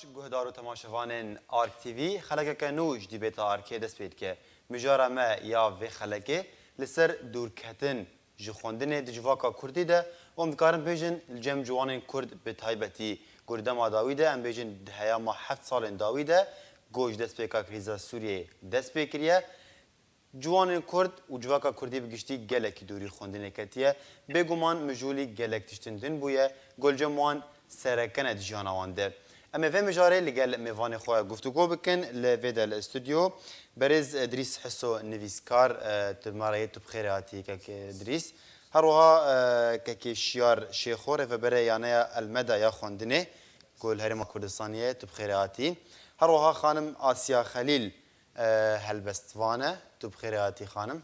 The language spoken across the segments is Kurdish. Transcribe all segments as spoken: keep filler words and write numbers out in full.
Guhdar û temaşevanên Ark T V, xelekeke nû ji dîbêta Arkê dest pê dike. Mijara me ya vê xelekê li ser dûrketin ji xwendinê di civaka kurdî de û em dikarin bêjin li cem ciwanên kurd bi taybetî. Ku di dema dawî de, em bêjin di heyama heft salên dawî de ku ji destpêka krîza Sûriyeyê dest pê kiriye, ciwanên kurd û civaka kurdî bi giştî gelekî dûrî xwendinê ketiye. Bêguman mijûlî gelek tiştin din bûye, ku li cem wan sereke ne di jiyana wan de. Em ê vê mijarê li gel mêvanê xwe guftûgo bikin. Li vê de li stûdyo berêz Idrîs Hiso nivîskar, e, tu me re yê, tu bi xêrê hatî kek Idrîs. Her wiha, e, kekê Şiyar Şêxo, rêvebere yaneya Elmeda ya xwendinê ku li Herêma Kurdistanê ye, tu bi xêrê hatî. Her wiha xanim Asya Xelîl, e, helbestvan e, tu bi xêrê hatî xanim.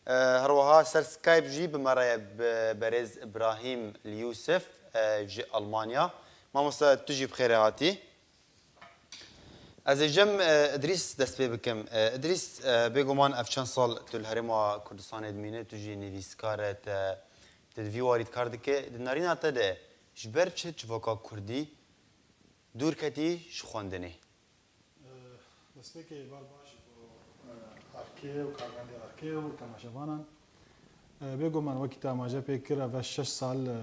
E, her wiha ser Skype jî bi me re ye bi berêz Îbrahîm Li Yûsif, e, ji Almanya. Mamoste, tu jî bi xêrê hatî. Ez ê cem, e, Idrîs dest pê bikim. E, Idrîs, e, bêguman ev çend sal tu li Herêma Kurdistanê dimîne, tu jî nivîskar e, te, tu di vî warî dikar dike. Di nerîna te de ji ber çi civaka kurdî dûr ketî ji xwendinê? Destpêkê bar baş ji bo, e, Arkê û karmendê Arkê û temaşevanan. E, bêguman wekî te amaje pê kir, ev şeş sal, e,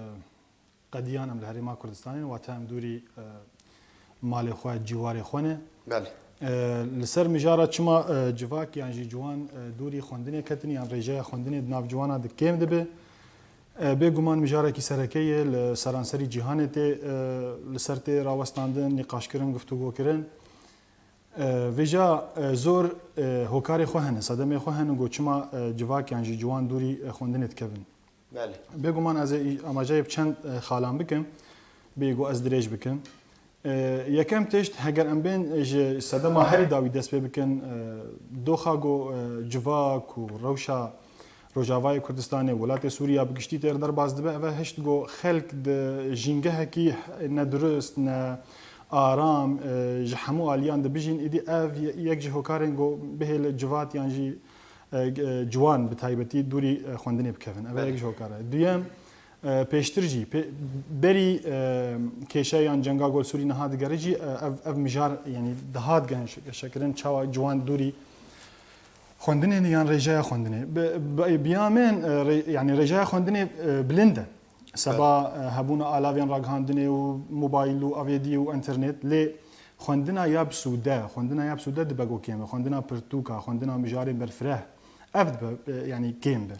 qediyan em li Herêma Kurdistanê ne, wate em dûrî, e, malê xwe, cîwarê xwe ne. Belê. E, li ser mijara çima, e, civak yan jî ciwan, e, dûrî xwendinê ketin yan rêjeya xwendinê di nav ciwana de kêm dibe. E, bêguman mijarekî sereke ye, li seranserî cîhanê tê, e, li ser tê rawestandin, nîqaşkirin, guftûgokirin. E, vêca, e, zor, e, hokarê xwe hene, sedemê xwe hene, ku çima, e, civak yan jî ciwan dûrî, e, xwendinê dikevin. Belê. Bêguman ez ê î-, amaceyê bi çend, e, xalan bikim, bê ku ez dirêj bikim. E, yekem tişt, heger em bên ji sedema herî dawî dest pê bikin, e, doxa ku, e, civak û rewşa Rojavayê Kurdistanê, welatê Sûriya bi giştî têr derbas dibe, ev e hişt ku xelk di jîngehekî nedurist, ne aram, e, ji hemû aliyan dibijîn, îdî ev ye-, yek ji hokarên ku bihêle civat yan jî, e, e, ciwan bi taybetî dûrî, e, xwendinê bikevin. Ev e yek ji hokar e. Duyem, e, pêştir jî, pê-, berî, e, kêşe yan cenga ku li Sûrî niha digere jî, e, ev, ev mijar, yanî dihat genş-, geşekirin çawa ciwan dûrî xwendinê ne yan rêjeya xwendinê. Bi, bi, bi ya min, e, rê-, yanî rêjeya xwendinê, e, bilind e. Seba, e, hebûna alavên ragihandinê û mobayl û avêdî û înternet, lê xwendina ya bi sûde, xwendina ya bi sûde dibe ku kêm e. Xwendina pirtûka, xwendina mijarên berfireh, ev dibe, e, yanî kêm be.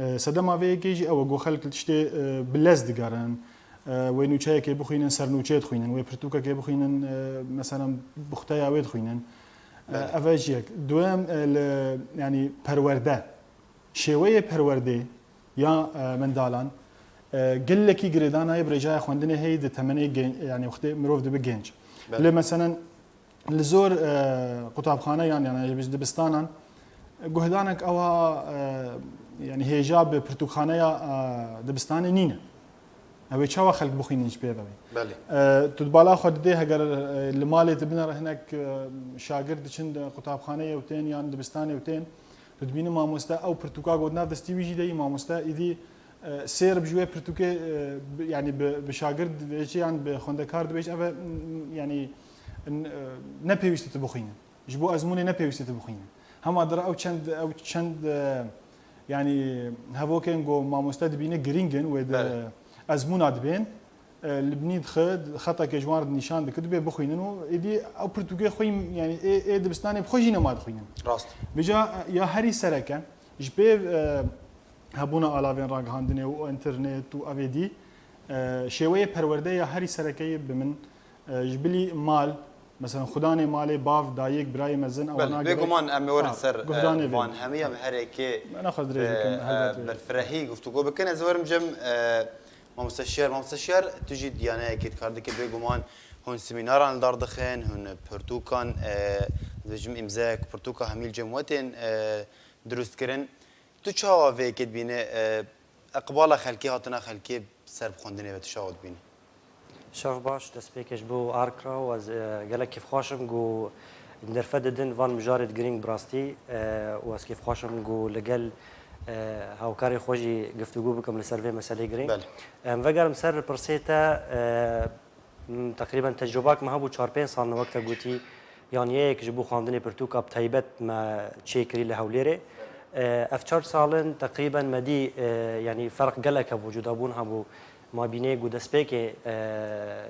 E, sedema vê yekê jî ew e ku xelk li tiştê, e, bi lez digerin. E, wê nûçeyekê bixwînin, sernûçeyê dixwînin. Wê pirtûkekê bixwînin, e, meselen, buxteya wê dixwînin. E, belê. Ev e jî yek. Duyem, e, li, yanî perwerde. Şêweyê perwerdê ya, e, mendalan, e, gelekî girêdana ye bi rêjaya xwendinê heye di temenê gen-, yanî wextê mirov dibe genc. Belê. Lê meselen, li zor, e, qutabxaneyan, yanî ji dibistanan, guhdanek ewa, e, yanî hêja bi pirtûkxaneya, e, dibistanê nîne. Ew ê çawa xelk bixwînin ji pê ve? Belê. E, tu di bala xwe didê, heger, e, li malê tu binere hinek, e, şagird diçin di qutabxaneyê û tên yan dibistanê û tên, tu dibînî mamoste ew pirtûka got nav destî wî jî de yî mamoste, îdî, e, sêr bi ji wê pirtûkê, e, bi, yanî bi, bi şagird dibêje yan bi xwendekar dibêje, ev e, m, yanî, n-, e, ne pêwîst e tu bixwînin. Ji bo ezmûnê ne pêwîst e tu bixwînin. Hema dire ew çend, ew çend, e, yanî hevokên ku mamoste dibîne girîng in wê di, belê, ezmûna dibên, e, li binî dixe, xeteke ji wan re dinîşan dike, dibê bixwînin û êdî ew pirtûkê xwe yî, yanî ê, ê dibistanê bi xwe jî nema dixwînin. Rast. Vêca, e, ya herî sereke, ji pê, e, hebûna alavên ragihandinê û înternet û evêdî, e, şêweyê perwerde ya herî sereke yê bi min, e, ji bilî mal, mesela xudanê malê, bav, dayik, birayê mezin, ewana, belê, gerek, bêguman em ê werin, ha, ser, e, guhdanê van vê hemî em herêkê, me naxwest dirêj bikim, e, helbet wê, berfirehî guftûgo bikin. Ez ê werim cem, e, Mamoste Şiyar. Mamoste Şiyar, tu jî diyaneyekê dikar dike, bêguman hûn semînaran li dar dixin, hûn pirtûkan, e, dibêjim îmzeyek pirtûka hemî li cem we tên, e, dirust kirin. Tu çawa vê yekê dibîne, e, iqbala xelkê, hatina xelkê ser bi xwendinê ve tu çawa dibînî? Şev baş, destpêkê ji bo Ark re û ez, e, gelek kêfxweş im ku derfet didin van mijarê di girîng bi rastî, e, û ez kêfxweş im ku li gel, e, hawkarê xwe jî giftûgû bikim li ser vê meselê girîng. Belê. Em vegerim ser pirsê te, e, Teqrîben tecrubak me hebû çar pênc sal ne wek te gotî, yan yek ji bo xwendinê pirtûka bi taybet me çêkirî li Hewlêrê. E, ev çar salin teqrîben me dî, e, yanî ferq gelek hebû, cudabûn hebû. Ma bînê ku destpêkê, e,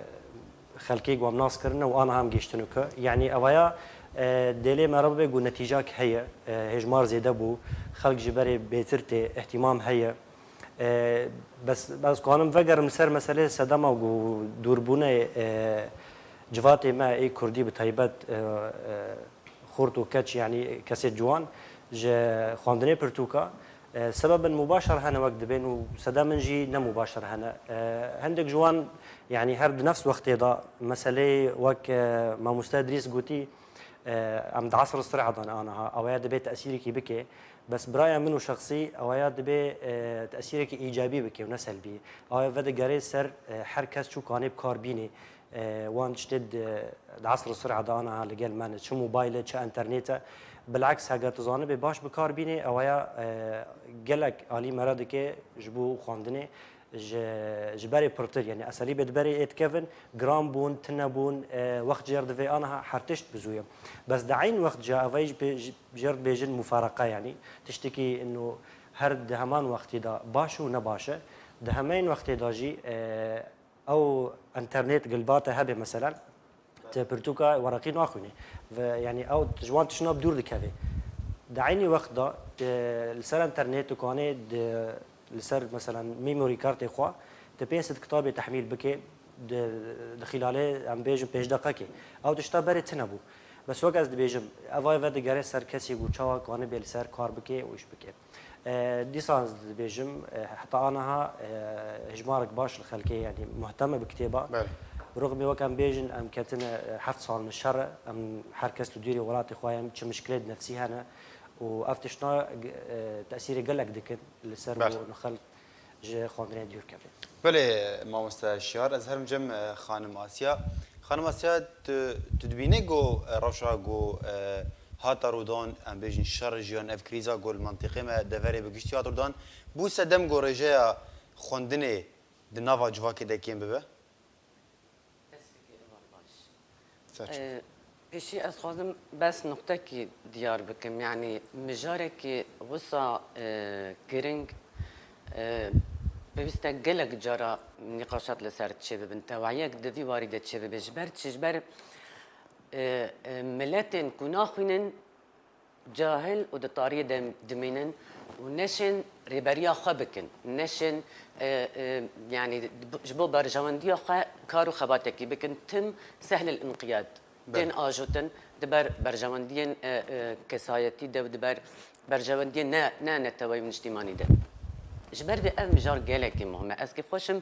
xelkê ku em nas kirine û ana em gêştin û ku. Yanî evaya, e, dêlê me re bibe ku netîcak heye, e, hêjmar zêde bû, xelk ji berê bêtir tê, îhtîmam heye. E, bes, bes kanim vegerim ser meselê sedema ku dûrbûnê, e, civatê me ê kurdî bi taybet, e, e, xurt û keç, yanî kesê ciwan ji xwendinê pirtûka, e, sebebin mubaşer hene wek dibên û sedemên jî ne mubaşer hene. E, hindek ji wan, yanî her di nefs wextê de meseleyê wek, e, mamoste Edrîs gotî, e, em di esr sir'a de ne aniha, awaya dibê tesîrekî bike. Bes biraya min û şexsî awaya dibê, e, tesîrekî îcabî bike û ne selbî. Awaya vedigere ser, e, her kes çû kanê bi kar bînê. E, wan tiştê di, di esr sir'a de aniha li gel me ne. Çi mobayle, çi enternete. Bileks heger tu zanibê baş bi kar bînê, awaya, e, gelek alî me re dike ji bo xwendinê. Ji, ji berê pirtir, yanî eselîbê di berê ê dikevin, giran bûn, tune bûn, e, wext jêr divê aniha her tişt bi zû ye. Bes di eyn wext jî evayî ji pê-, ji-, jêr dibêjin mufareqe, yanî tiştekî ino her di heman wextî de baş û ne baş e. Di heman wextê de jî, e, ew enternet gilbate hebe meselen, tu pirtûka wereqî naxwînî. Ve, yanî ew ji wan tiştna bi dûr dikeve. Di eynî wext de, e, li ser enternet tu kanê di, li ser, meselen, memory kartê xwe, tu pênc sed kitabê tehmîl bike, di, di xîlalê, em bêjin, pênc deqekê. Ew tişta berê tune bû. Bes wek ez dibêjim, ev vedigere ser kesê ku çawa kanibê li ser kar bike û îş bike. E, dîsa ez dibêjim, e, heta aniha, e, hejmarek baş li xelkê, yanî muhteme bi kitêba. Belê. Bi rixmê wek em bêjin, em ketine, e, heft sal li şer e, em her kes li dûrê welatê xwe ye, em çi mişkilêt nefsî hene û ev tiştna, e, tesîrê gelek dikin li ser Belê. Û xelk ji xwendinê dûr keve. Belê, mamoste Şiyar, ez herim cem, e, xanim Asya. Xanim Asya, tu, tu dibînî ku, e, rewşa ku, e, hate rûdan, em bêjin şer jiyan, ev krîza ku li mentiqê me deverê bi giştî hat rûdan, bû sedem ku rêjeya xwendinê di nava civakê de kêm bibe? Ser çav. Ee, pêşî ez xwazim bes nuqtekî diyar bikim. Yanî mijarekî wisa, e, giring, e, pêwîst e gelek cara nîqaşat li ser çêbibin. Tewayek di vî warî de çêbibe. Ji ber çi? Ji ber, e, e, miletên ku naxwînin cahil û di tariyê de dimînin û neşên rêberiya xwe bikin, neşên, e, e, yanî ji bo berjewendiya xwe kar û xebatekî bikin, tim sehlil inqiyad tên Belê. ajotin di ber berjewendiyên, e, e, kesayetî de û di ber berjewendiyên ne, ne neteweyî û niştîmanî de. Ji ber vê ev mijar gelekî muhim e. Ez kêfxweş im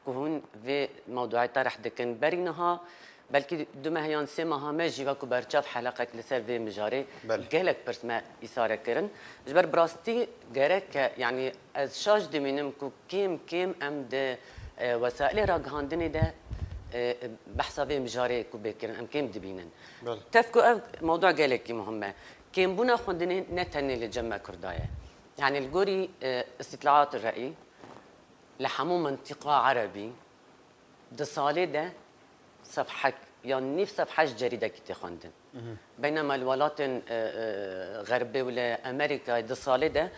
ku hûn vê mewduayê terih dikin. Berî niha belkî du meh yan sê meha me jî wekû berçav heleqek li ser vê mijarê Belê. gelek pirs me îsare kirin. Ji ber bi rastî gerek e, yanî ez şaş dimînim ku kêm kêm em di, e, wesaîlê ragihandinê de, e, behsa vê mijarê ku bê kirin, em kêm dibînin. Belê. Tev ku ev mewdua gelekî muhim e. Kêmbûna xwendinê ne tenê li cem me Kurda ye. Yanî li gorî, e, îstîtlaat re'yî, li hemû mintîqa erebî di salê de sefhek yan nîv sefhe ji cerîdekî tê xwendin. Beynema li welatên, e, e, xerbê û li Amerîkayê di salê de,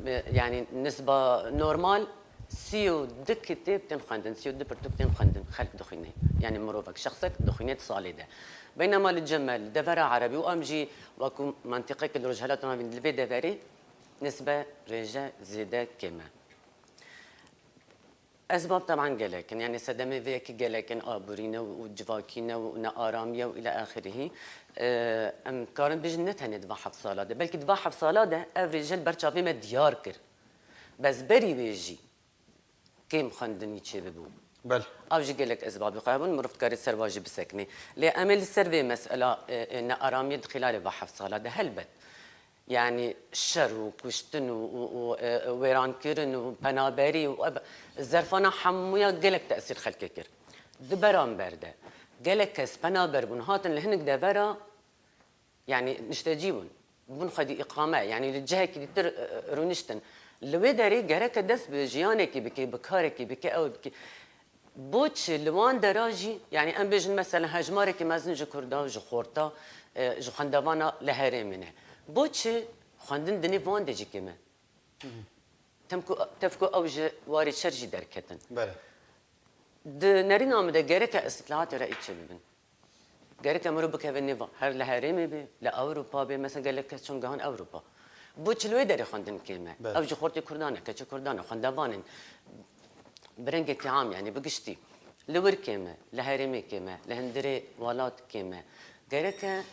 e, yanî nisba normal sî û du kitêb tên xwendin, sî û du pirtûk tên xwendin, xelk dixwîne. Yanî mirovek, şexsek dixwîne di salê de. Beynema li cem me, li devera erebî û em jî wekû mentiqekî li Rojhelata Navîn li vê deverê nisbe rêje zêde kêm e. Esbab teban gelek in, yanî sedemê vê yekê gelek in, aborî ne û civakî ne û nearamî ye û île axirihî. Em karin bêjin ne tenê di va heft sala de, belkî di va heft sala de ev rêje li ber çavê me diyar kir. Bes berî wê jî kêm xwendinî çêbibû. Bel. Ev jî gelek esbabê xwe hebûn, mirov dikarê ser va jî bisekinê. Lê em ê li ser vê mesela, e, e, nearamiyê di xîlalê va heft sala de helbet. Yanî şer û kuştin û, û, û, e, wêrankirin û penaberî û ev zerfana hemûya gelek tesîr xelkê kir. Di beramber de gelek kes penaber bûn, hatin li hinek devera, yanî niştecî bûn. Bûn xwedî îqame, yanî li cihekî dîtir, e, e, rûniştin. Li wê derê gereke dest bi jiyanekî bike, bi karekî bike, ew bike. Bo çi li wan dera jî, yanî em bêjin mesela hejmarekî mezin ji kurda, ji xorta, e, ji xwendevana li herêmê ne. Bo çi xwendin di nêv wan de jî kêm e? Temku, tevku ew ji warê şer jî derketin. Belê. Di nerîna min de gereke îstîlahatê re îçe bibin. Gereke mirov bikeve nêva. Her li herêmê be, li Ewropa be, mesela gelek kes çûn gihan Ewropa. Bo çi li wê derê xwendin kêm e? Belê. Ew ji xortê kurdan e, keçê kurdan e, xwendevan in. Bi rengekî am, yanî bi giştî. Li wir kêm e, li herêmê kêm e, li hundirê welat kêm e. Gereke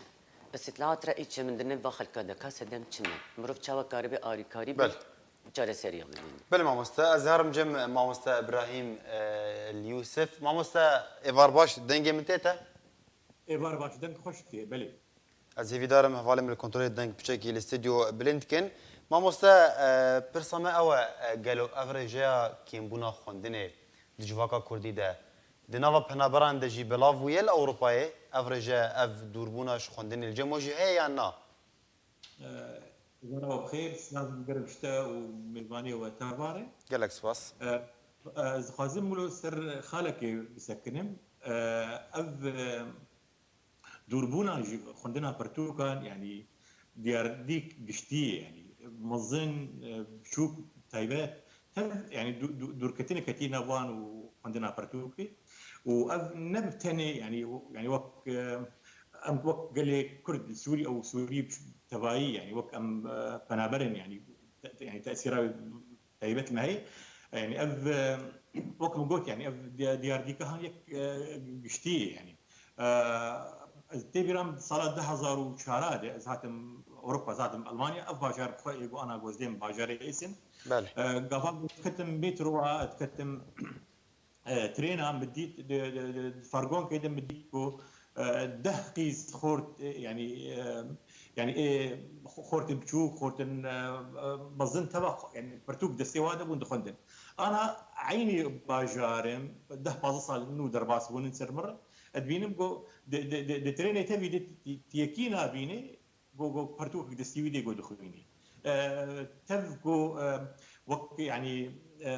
îstîlahat re îçe min di nêva xelka de ka sedem çi ne? Mirov çawa karibe arîkarî be? Belê. Çareseriya bibînin. Belê mamoste, ez herim cem mamoste Ibrahîm, e, El Yusuf. Mamoste, êvar baş, dengê min tê te? Êvar baş, deng xweş tê, belê. Ez hêvîdar im hevalên min li kontrolê deng piçekî li stûdyo bilind dikin. Mamoste, e, pirsa me ew e, e, gelo ev rêjeya kêmbûna xwendinê di civaka kurdî de, di nava penaberan de jî belav bûye li Ewropayê? Ev rêje, ev dûrbûna ji xwendinê li cem we jî heye yan na? Zara we bi xêr, silav gerek ji te û mêvanê we tev re. Gelek spas. E, e, ez dixwazim wilo ser xalekê bisekinim. E, ev, e, dûrbûna ji xwendina pirtûkan, yanî diyardîk giştî ye, yanî mezin, e, biçûk, taybet, tev, yanî dû-, dû-, dûrketinê ketî nav wan û xwendina pirtûkê. Û ev ne bi tenê, yanî, yanî wek, e, em wek gelê Kurd li Sûrî ew Sûrî tevayî, yanî wek em, e, penaber in, yanî te-, yanî tesîra taybet me heye. Yanî ev, e, wek min got, yanî ev diya-, diyardîka han yek, e, giştî ye, yanî. E, ez tê bîra min sala du hezar û çar de ez hatim Ewropa, ez hatim Almanya, ev bajar bi xwe ê got ana gozdê min bajarê Essen. Belê. E, gava ez diketim metroa, ez diketim, e, trêna, min dît, di, di, di, di fargonkê de min dît ku, e, deh qîz xort, e, yanî, e, yanî, e, xo-, xortên biçûk, xortên, e, e, mezin teva xwe, yanî pirtûk destê wan de bûn dixwendin. Ana eynî bajarim, deh pazdeh sal nû derbas bûnin ser min re. Ez dibînim ku di, di, di, di trênê tevî de ti, ti yekî nabînî, ku, ku pertûkek destî wî dê ku dixwînî. E, tev ku, e, wek, yanî, e,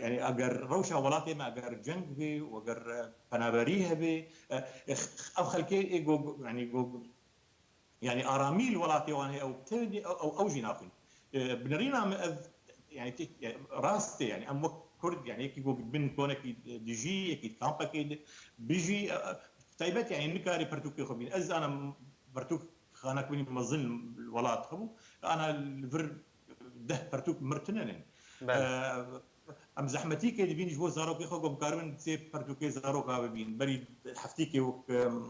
yanî eger rewşa welatê me eger ceng bê û eger, e, penaberî hebe, e, ev xelkê ê ku, yanî ku, yanî aramî li welatê wan heye ew tevî, ew, ew, ew jî naxwîn. E, bi nerîna min ev, yanî tê, yanî rast tê, yanî em wek Kurd, yanî yekî ku bin konekî dijî, yekî kampekê de bijî, e, e, taybet, yanî nikarî pertûkê xwe bîne. Ez ana pertûk xanak binî mezin li welat xwe bû. Ana li vir deh pertûk mir tune ne. Belê. E, em zehmetîkê dibîn ji bo zarokê xwe ku em karibin sê pertûkê zaroka bibîn. Berî heftîkê wek, em,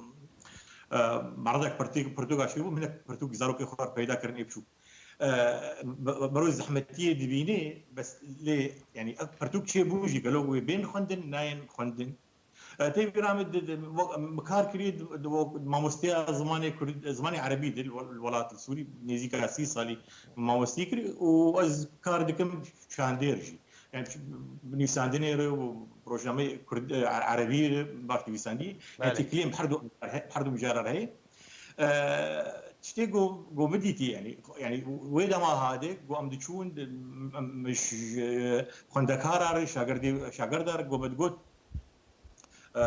e, meredek pertûk, pertûka çêbû, hinek pertûk zarokê xwe peyda kirin ê biçûk. E, be-, be-, berû zehmetiyê dibînê, bes lê, yanî ev pertûk çêbûn jî gelo wê bên xwendin, nayên xwendin. E, tê bîra min di, di, wek, min kar kiriye di, di, wek mamosteya zimanê Kurd, zimanê Erebî di, li wel-, welat li Sûrî, nêzîka sî salî mamostî kir û ez kar dikim şandêr jî. Yani, bi nivîsandinê re û rojnameyê Kurd, e, Erebî re baş nivîsandî. Yani, Belê. Têkiliyê min her du, her du mijara re heye. E, tiştê ku, ku min dîtî, yani, yani, wê dema hade, ku em diçûn, em, em, ji xwendekara re, şagirdê, şagirda re, ku min digot, e,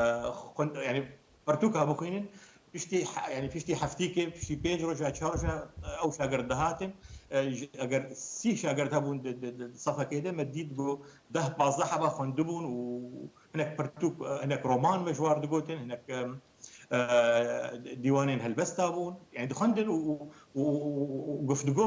xwend-, yani, pertûka bixwînin, piştî he-, yani, piştî heftîkê, piştî pênc roja, çar roja, e, ew şagird dihatin. E, ji, eger sî şagird hebûn di, di, di, di sefekê de, me dît ku deh pazdeh heba xwendibûn û hinek pertûk, e, hinek roman me ji war digotin, hinek, e, e, dîwanên helbesta bûn. Yani dixwendin û, û, û, û, û guftûgo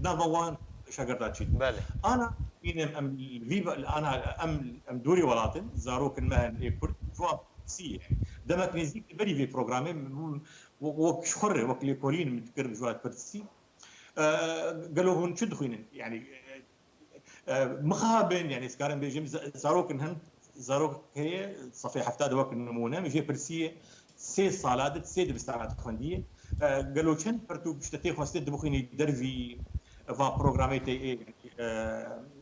nava wan şagirda çîn. Belê. Ana bînim em vî, ana em, em dûrî welatin, zarokên me hene ê Kurd, ji wan pirsî yani. Demek nêzîk berî vê programê min, min, wek ji xwe re, wek lêkolîn min dikirim ji wan pirsî. E, gelo hûn çi dixwînin? Yani, e, e, mixabin, yani, ez karim bêjim, za-, zarok in hin, zarok heye, sefê hefta de wek nimûne, min jê pirsiye, sê sala di, sê dibistana dixwendiye. E, gelo çend pirtûk ji te tê xwestin dibixwînî dervî va programê te ê, e,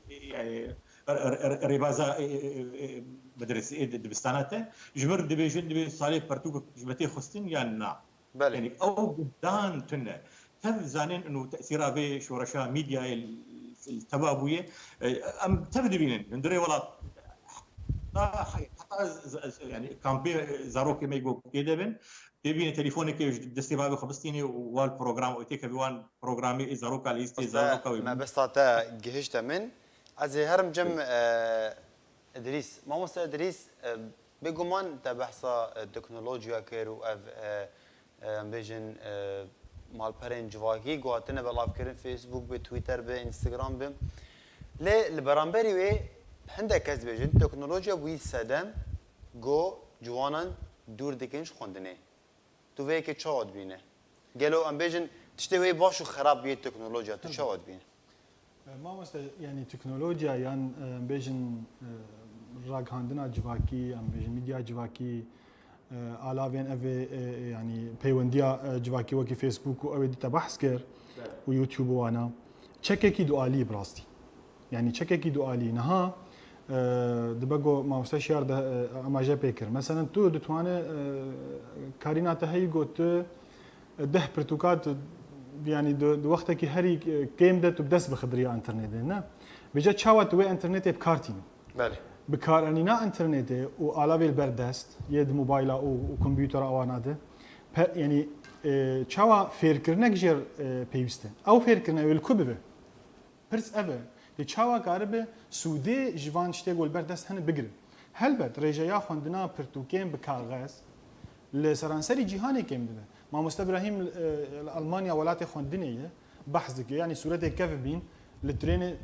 e, e, re-, re-, re-, rêbaza, e, e, e, e, medresê, e, di-, dibistana te? Ji min re dibêjin, divê salê pirtûkek ji me tê xwestin yan na? Belê. Yani ew guhdan tune. Tev zanên û tesîra vê şoreşa medyayê li, li teva bûye. E, em tev dibînin. Hundirê welat heta, Ez, ez, yani kampê zarokê me ku kê de bin, tê bîne telefonekê ji destê bavê xwe bistînê û wal program û têkevî wan programê ê zaroka lîstê zaroka wê bîne. Mebesta te gihişte min. Ez ê herim cem, e, Idrîs. Mamoste Idrîs, e, bêguman te behsa, e, teknolojiya kir û ev, e, e, em bêjin, e, malperên civakî ku hatine belavkirin, Facebook bi, Twitter bi, Instagram bi. Lê li beramberî wê hindek kes dibêjin, teknolojiya bûyî sedem ku ciwanan dûr dikin ji xwendinê. Tu vê yekê çawa dibîne? Gelo em bêjin tiştê wê baş û xerab bûye teknolojiya, tu çawa dibîne? E, Mamoste, yanî teknolojiya yan, e, em bêjin, e, ragihandina civakî, em bêjin medya civakî, e, alavên ev ê, e, yanî peywendiya, e, civakî wekî Facebook û ew ê dî te behs kir û YouTube û wana. Çekekî dualî bi rastî. Yanî çekekî dualî. Niha, e, dibe ku mamoste Şiyar de, e, amaje pê kir. Meselen tu ditwane, e, karîna te heyî got tu, e, deh pirtûka tu, yanî di, di wextekî herî, e, kêm de tu bi dest bixi diriya înternetê, ne? Vêca çawa tu wê înternetê bi kar tînî? Belê. Bikaranîna înternetê û alavê li ber dest yê di mobayla û, û kompûtera wana de, pe, yanî, e, çawa fêrkirinek jê re, e, pêwîst e? Ew fêrkirine wê li ku bibe? Pirs ev e, lê çawa karibe sûdê ji van tiştê ku li ber dest hene bigire? Helbet rêjeya xwendina pirtûkên bi kaxez li seranserî cîhanê kêm dibe. Mamoste Îbrahîm, e, li Almanya welatê xwendinê ye, behs dike, yanî sûretê kevbîn li trênê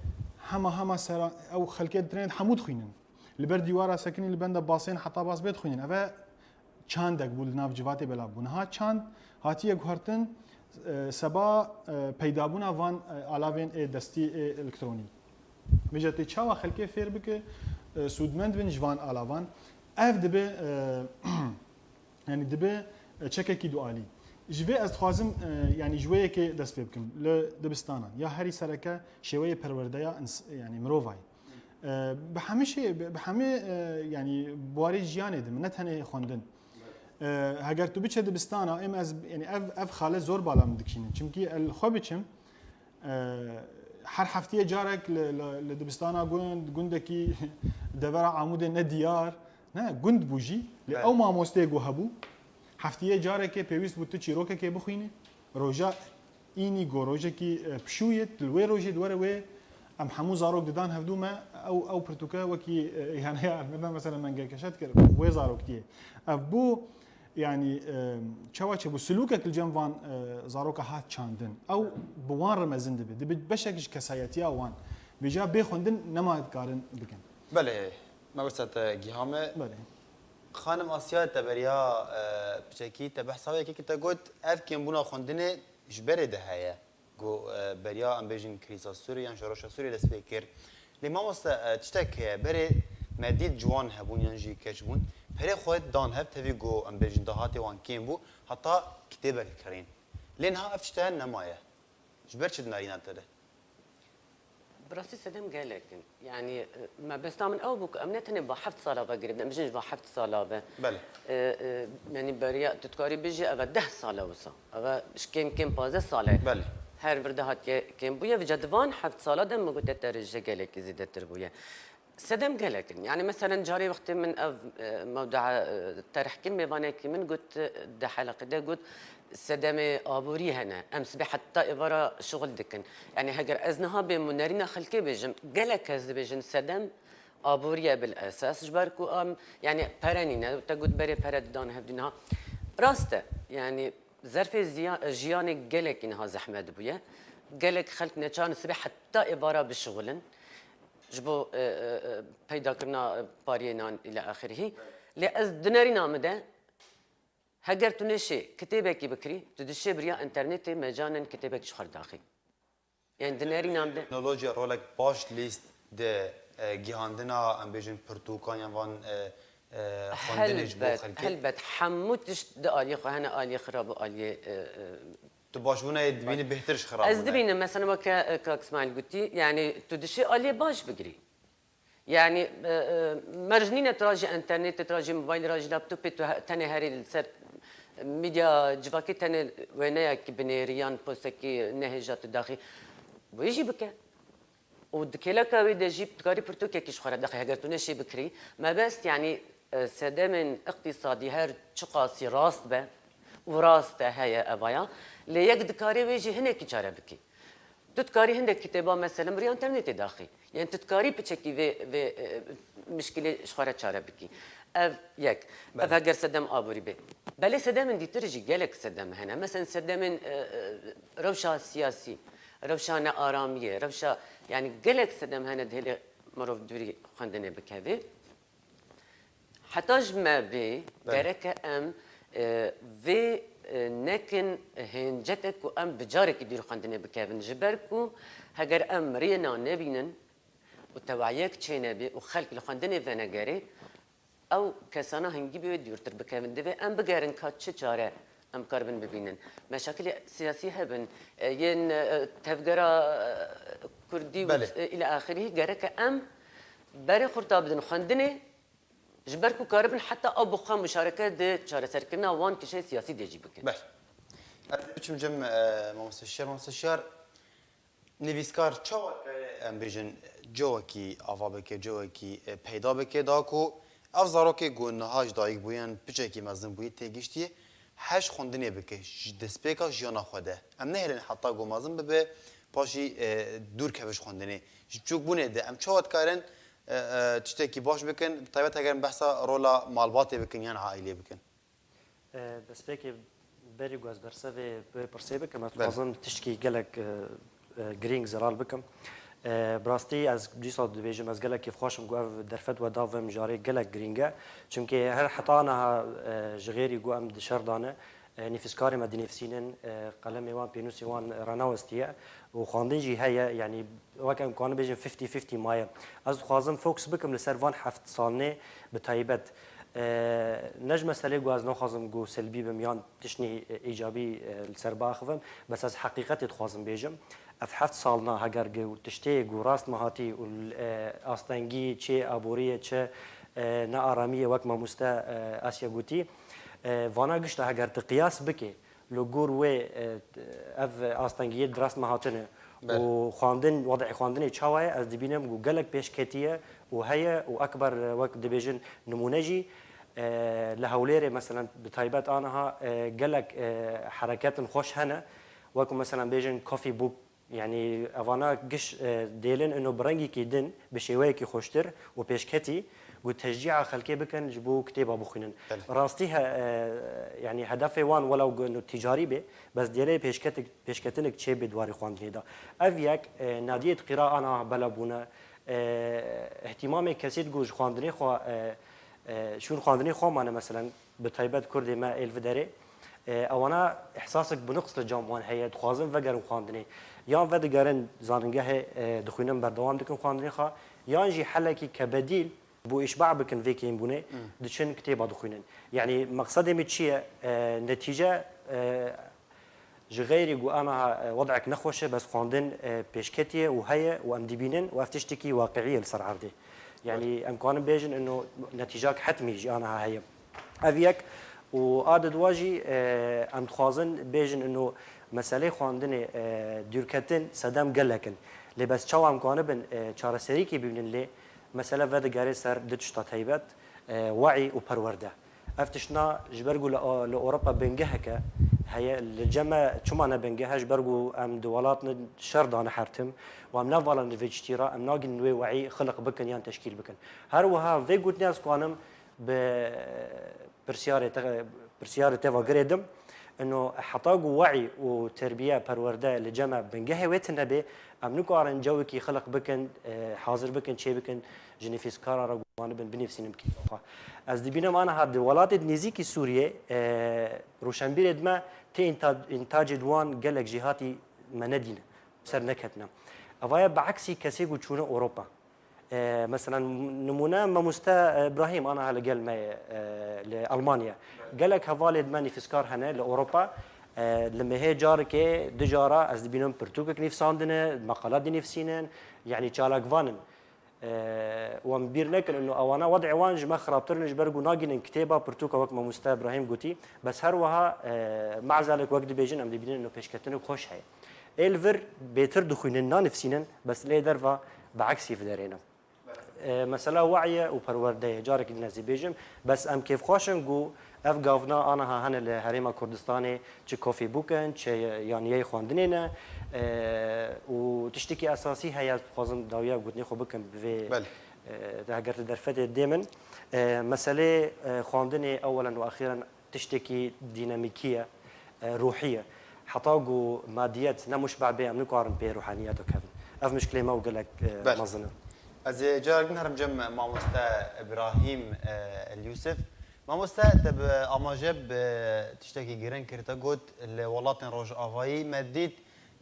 hema hema sera ew xelkê li trênê hemû dixwînin. Li ber dîwara sekinî li benda basên heta bas bê dixwînin. Ev e çandek bû li nav civatê belav bû. Niha çand hatiye guhertin, e, seba, e, peydabûna van, e, alavên ê destî ê elektronî. Vêca tê çawa xelkê fêr bike, e, sûdmend bin ji van alavan. Ev dibe, e, yanî dibe, e, çekekî dualî. Ji vê ez dixwazim, e, yanî ji wê yekê dest pê bikim. Li dibistanan ya herî sereke şêweyê perwerdeya ins-, yanî mirovayê. E, bi hemî şey, bi, bi hemî, e, yanî buwarê jiyanê de, ne tenê xwendin. E, heger tu biçe dibistana, êm ez, yanî ev, ev xale zor bala min dikişînin. Çimkî el xwe biçim, e, her heftiyê carek li, li, li dibistana gund, gundekî devera Amûdê ne diyar, ne gund bû jî, lê ew mamosteyê ku hebû, heftiyê carekê pêwîst bû tu çîrokekê bixwînî, roja înî go rojekî, e, pişû yê, li wê rojê di were wê em hemû zarok didan hevdû me, ew, ew pirtûke wekî, e, îhaneya Ermeniya mesela mengekê şet kir, wê zaroktiyê. Ev bû, yanî, e, çawa çêbû, silûkek li cem van, e, zaroka hat çandin. Ew bi wan re mezin dibe, dibe beşek ji kesayetiya wan. Vêca bê xwendin nema dikarin bikin. Belê, me wisa te giha me. Belê. Xanim Asya, te beriya, e, piçekî te behsa wê yekê te got, ev kêmbûna xwendinê ji berê de heye. Ku, e, beriya em bêjin krîza Sûriyê yan şoreşa Sûriyê dest pê kir. Lê mamoste, e, tiştek heye, berê me dît ciwan hebûn yan jî keç bûn. Perê xwe dan hev tevî ku em bêjin dahatê wan kêm bû, heta kitêbek kirîn. Lê niha ev tişt heye nemaye. Ji ber çi di nerîna te de? Bi rastî sedem gelek in. Yanî, e, mebesta min ew bû ku em ne tenê va heft sala ve girêdin, em bijin ji va heft sala ve. Belê. E, e, yanî beriya tu dikarî bijî, ev e deh sal e wisa. Ev e ji kêm kêm pazdeh sal e. Belê. Her vir de hatiye kêm bûye. Vêca di van heft sala de min gote te rêje gelekî zêdetir bûye. Sedem gelek in. Yanî meselen carê wextê min ev, e, mewdua, e, terh kir, mêvanekî min got, e, di heleqê de got, sedemê aborî hene. Em sibê heta êvara şuxul dikin. Yanî heger ez niha bêm û nerîna xelkê bêjim, gelek kes dibêjin sedem aborî ye bil esas. Ji ber ku em, yanî pere nîne. Te got berê pere didan hevdû niha. Rast e. Yanî zerfê ziya-, jiyanê gelekî niha zehmet bûye. Gelek xelk neçarin sibê heta êvara bişuxulin. Ji bo, e, e, e, peydakirina, e, pariyê nan île axirî. Lê ez di nerîna min de, heger tu nêşê kitêbekî bikirî, tu dişê biriya înternetê mecanen kitêbek ji xwe daxî. Yanî di nerîna min de. Teknolojiya rolek baş lîst di, e, gihandina, em bêjin, pirtûkan yan van, e, e, xwendinê ji bo xelkê? Helbet, helbet. Hemû tişt di aliyê xwe hene, aliyê xirab û aliyê, e, e, Tu başbûna yê dibînî bêhtir ji xirabûna yê? Ez dibînim, mesela weke, e, kak Smaîl gotî, yanî tu dişê aliyê baş bigirî. Yanî, e, e, merc nîne tu ra jî înternetê, tu ra jî mobaylê, ra jî laptopê, tu he-, tenê herî li ser medya civakê tenê wêneyekî binêrî yan postekî nehêja tu daxî. Wê jî bike. Û di kêleka wê de jî dikarî pirtûkekî ji xwe re daxî, heger tu neşê bikirî. Mebest, yanî, Sedemên iqtîsadî her çiqasî rast be û rast e, heye evaya, lê yek dikarê wê jî hinekî çare bikî. Tu dikarî hindek kitêba, meselem, riyan tev nê tê daxî. Yanî tu dikarî piçekî vê, vê, e, mişkilê ji xwe re çare bikî. Ev yek. Ev Belê. Heger sedem aborî bê. Belê sedemên dîtir jî gelek sedem hene. Meselem sedemên, e, e, rewşa siyasî, rewşa nearamiyê, rewşa, yanî gelek sedem hene dihêlê mirov dûrî xwendinê bikevê. Heta ji me bê, Belê. Gereke em, e, vê, e, nekin hêncete ku em bi carekî dûr xwendinê bikevin. Ji ber ku heger em rêna nebînin û tewayek çênebê û xelk li xwendinê venegerê, ew kesana hingî bi wê dûrtir bikevin. Divê em bigerin ka çi çare em karibin bibînin. Meşakilê siyasî hebin, e, yên, e, tevgera, e, kurdî û, Belê. E, île axirî gereke em berê xurta bidin xwendinê, ji ber ku karibin heta ew bi xwe muşareke di çareserkirina wan kişeyê siyasî de jî bikin. Belê. Ez ê biçim cem, e, mamoste Şiyar. Mamoste Şiyar, nivîskar çawa dikare, em bêjin, cewekî ava bike, cewekî, e, peyda bike, da ku ev zarokê ku niha ji dayik bûye, piçekî mezin bûye, têgiştiye, heş xwendinê bike, ji destpêka jiyana xwe de. Em nehêlin heta ku mezin bibe, paşî, e, dûr keve ji xwendinê. Ji biçûkbûnê de em çawa dikarin, e, e, tiştekî baş bikin, bi taybet heger em behsa rola malbatê bikin yan aîlê bikin? E, destpêkê berî ku ez bersiva vê pirsê bikim, ez Belê. Dixwazim tiştekî gelek, e, e, girîng zelal bikim. E, bi rastî ez dîsa dibêjim, ez gelek kêfxweş im ku ev derfet we da vê mijarê, gelek girîng e. Çimkî her heta niha, e, ji xêrî ku em di şer de ne, e, nivîskarê me dinivîsînin, e, qelemê wan, pênûsê wan ranewestiye û xwendin jî heye, yanî wek em kanin bêjin fifty fifty maye. Ez dixwazim fokus bikim li ser van heft salnê bi taybet. E, ne ji meselê ku ez naxwazim ku selbî bim yan tiştnî, e, îcabî, e, li ser biaxivim, bes ez heqîqetê dixwazim bêjim. Ev heft salna heger ku tiştê ku rast me hatî û, e, astengî çi aboriyê, çi, e, nearamiyê, wek mamoste, e, Asya gotî, e, vana gişta heger tu qiyas bikê, li gor wê, e, ev astengiyê di rast me hatine Belê. Û xwendin, wed'ê xwendinê çawa ye, ez dibînim ku gelek pêşketî ye û heye û ekber, e, wek dibêjin, nimûne jî, e, li Hewlêrê, meselen, bi taybet aniha, e, gelek, e, hereketin xweş hene, wek, meselen, bêjin Coffee Book, yanî evana giş, e, dêlin ino bi rengekî din, bi şêweyekî xweştir û pêşketî, ku teşcîa xelkê bikin ji bo kitêba bixwînin. Belê. Rastî he, e, yanî hedefê wan welew ku ino tîcarî bê, bes dêlê pêşketik-, pêşketinik çêbê di warê xwendinê de. Ev yek, e, nadiyê di qîra ana bela bûne, e, îhtîmamê kesî digo ji xwendinê xwe, e, e, şûn xwendinê xwe mane, meselen, bi taybet kurdê me ê li vê derê, e, ewana îhsasek binuqs li cem wan heye, dixwazin vegerin xwendinê. Yan vedigerin zanîngehê, e, dixwînin, berdewam dikin xwendinê xwe, yan jî helekî ke bedîl bo îşba bikin vê kêmbûnê, Hmm. diçin kitêba dixwînin. Yanî meqsedê min çi ye? E, netîce, e, Ji xeyrî ku aniha, e, wed'ek nexweş e, bes xwendin, e, pêşketî ye û heye û em dibînin û ev tiştekî waqi'î ye li ser erdê. Yanî em kanin bêjin ino netîcak hetmî jî aniha heye. Ev yek û a di dua jî, e, em dixwazin bêjin ino meselê xwendinê, e, dûrketin sedem gelek in. Lê bes çawa em kanibin, e, çareserîkê bibînin lê mesele vedigere ser du tişta taybet, e, we'î û perwerde. Ev tiştna ji ber ku li, li Ewropa bingeheke heye, li cem me çima ne bingeh e? Ji ber ku em di welatine şer dane her tim û em nevalin li vê tiştî re, em nagihînin wê we'î xiliq bikin yan teşkîl bikin. Her wiha vê gotinê ez kanim bi pirsyarê te, pirsyarê te ve girêdim. Ino heta ku we'î û terbiye, perwerde li cem me bingehê wê tune bê, em nikarin cewekî xiliq bikin, e, hazir bikin, çê bikin, ji nivîskara re gumanibin, binivîsînin bi kêfa xwe. Ez dibînim aniha di welatê di nêzîkî Sûriyê, e, rûşenbîrê di me tê înta-, întacê di wan gelek jêhatî me nedîne, ser neketine. Eva ye bi eksî kesê ku çûne Ewropa. E, meselen, nimûne Mamoste Îbrahîm aniha li gel me ye, e, li Almanya. Gelek hevalê di me nivîskar hene li Ewropa. E, li mehê carekê, du cara ez dibînim pirtûkek nivîsandine, meqala dinivîsînin, yanî çalakvan in. E, û em bîr nekin, ino ewana wed'ê wan ji me xirabtir in, ji ber ku nagihînin kitêba, pirtûka, wek Mamoste Îbrahîm gotî. Bes her wiha, e, me'zelek wek dibêjin, em dibînin ino pêşketinek xweş heye. Ê li vir bêtir dixwînin, nanivîsînin, bes lê derva bi eksî viderêne. E, mesela we'ye û perwerde ye. Carekî din ez ê bêjim, bes em kêfxweş in ku ev gavna aniha hene li Herêma Kurdistanê, çi coffee book in, çi yaniyeyê xwendinê ne. E, û tiştekî esasî heye, ez dixwazim dawiya gotinê xwe bikim bi vê, Belê. e, de heger tu derfetê dê min. E, meselê, e, xwendinê ewelen û exîren tiştekî dînamîkî ye, e, ruhî ye. Heta ku madiyet ne muşbeh bê, em nikarin pê ruhaniyeta kevin. Ev mişkilê me û gelek, e, Belê. mezin e. Ez ê carek din herim cem mamoste Îbrahîm, e, El Yûsif. Mamoste, te bi amaje bi tiştekî giring kir, te got, li welatên Rojavayî me dît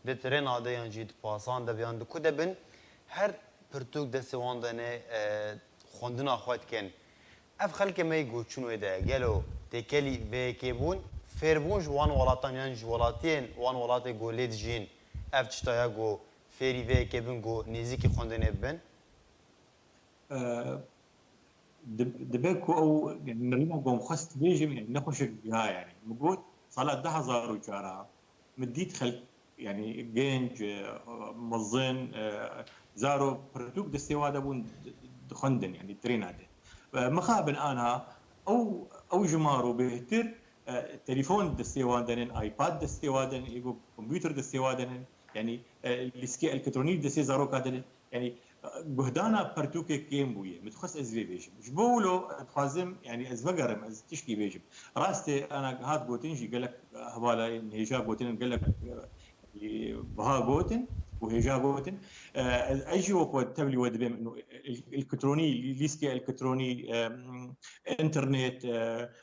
di trêna de yan jî di pasan de be yan di ku de bin, her pirtûk destê wan de ne, e, xwendina xwe dikin. Ev xelkê me yê ku çûn wê de, gelo têkelî vê yekê bûn, fêr bûn ji wan welatan yan ji welatiyên wan welatê ku lê dijîn, ev tişta ya ku fêrî vê yekê bin ku nêzîkî xwendinê bibin? E, di-, dibe ku ew, yani, nirîna ku em xwest bêjim, yani, nexweşik giha, yani. Min got, sala du hezar û çar a min dît xelk, yani, genc, e, mezin, e, zaro pirtûk destê wa de bûn, di-, dixwendin, yani, trêna de. E, mixabin anha, ew, ew jimaro bêhtir, e, telefon destê wan denin, iPad destê wa denin, êgo kompûter destê wa denin, yani, e, lîskê elektronî destê zaroka denin. Yani, guhdana pertûkê kêm bûye. Min dixwest ez vê bêjim. Ji bo wilo, e, dixwazim, yani, ez vegerim, ez tişkî bêjim. Rast e, ana hat gotin jî gelek, e, hevala hêja gotin, gelek, e, biha gotin û hêja gotin. E, ez, ez jî wek we tevlî we dibêm, ino, el-, elektronî, lî-, lîskê elektronî, e, internet, e,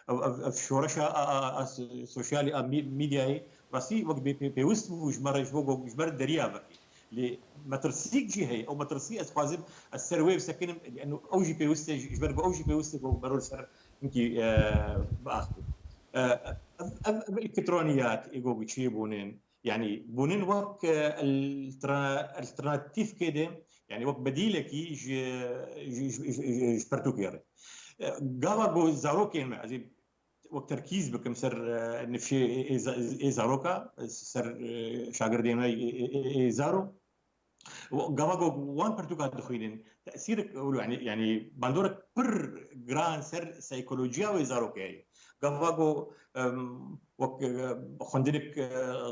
ev, ev, ev şoreşa a, a, a, sosyalî, a mî-, mîdyayê, rastî wek bê pê-, pêwist bû ji me re, ji bo go-, ji ber deriya vekê. Lê metirsîk jî heye. Ew metirsî ez dixwazim ez ser wê bisekinim, lê ew jî pêwist e, ji ber ku ew jî pêwist e ku bero li ser hinkî, e, biaxivin. E, ev, ev, ev elektroniyat ê ku çiyê bûnin, yanî bûnin wek, e, eltra-, alternatîfkê de, yanî wek bedîlekî ji, ji, ji, ji, ji, ji pertûkê re. E, gava ku zarokên me, ez ê wek terkîz bikim ser, e, nifşê ê, ê za-, ê zaroka, ser, e, şagirdên me ê, ê, ê, ê zaro. Gava ku wan pirtûka dixwînin, tesîrek, yanî, yanî bandorek pir giran ser psîkolojiya wê zarokê heye. Gava ku, em, wek, e, xwendinek, e,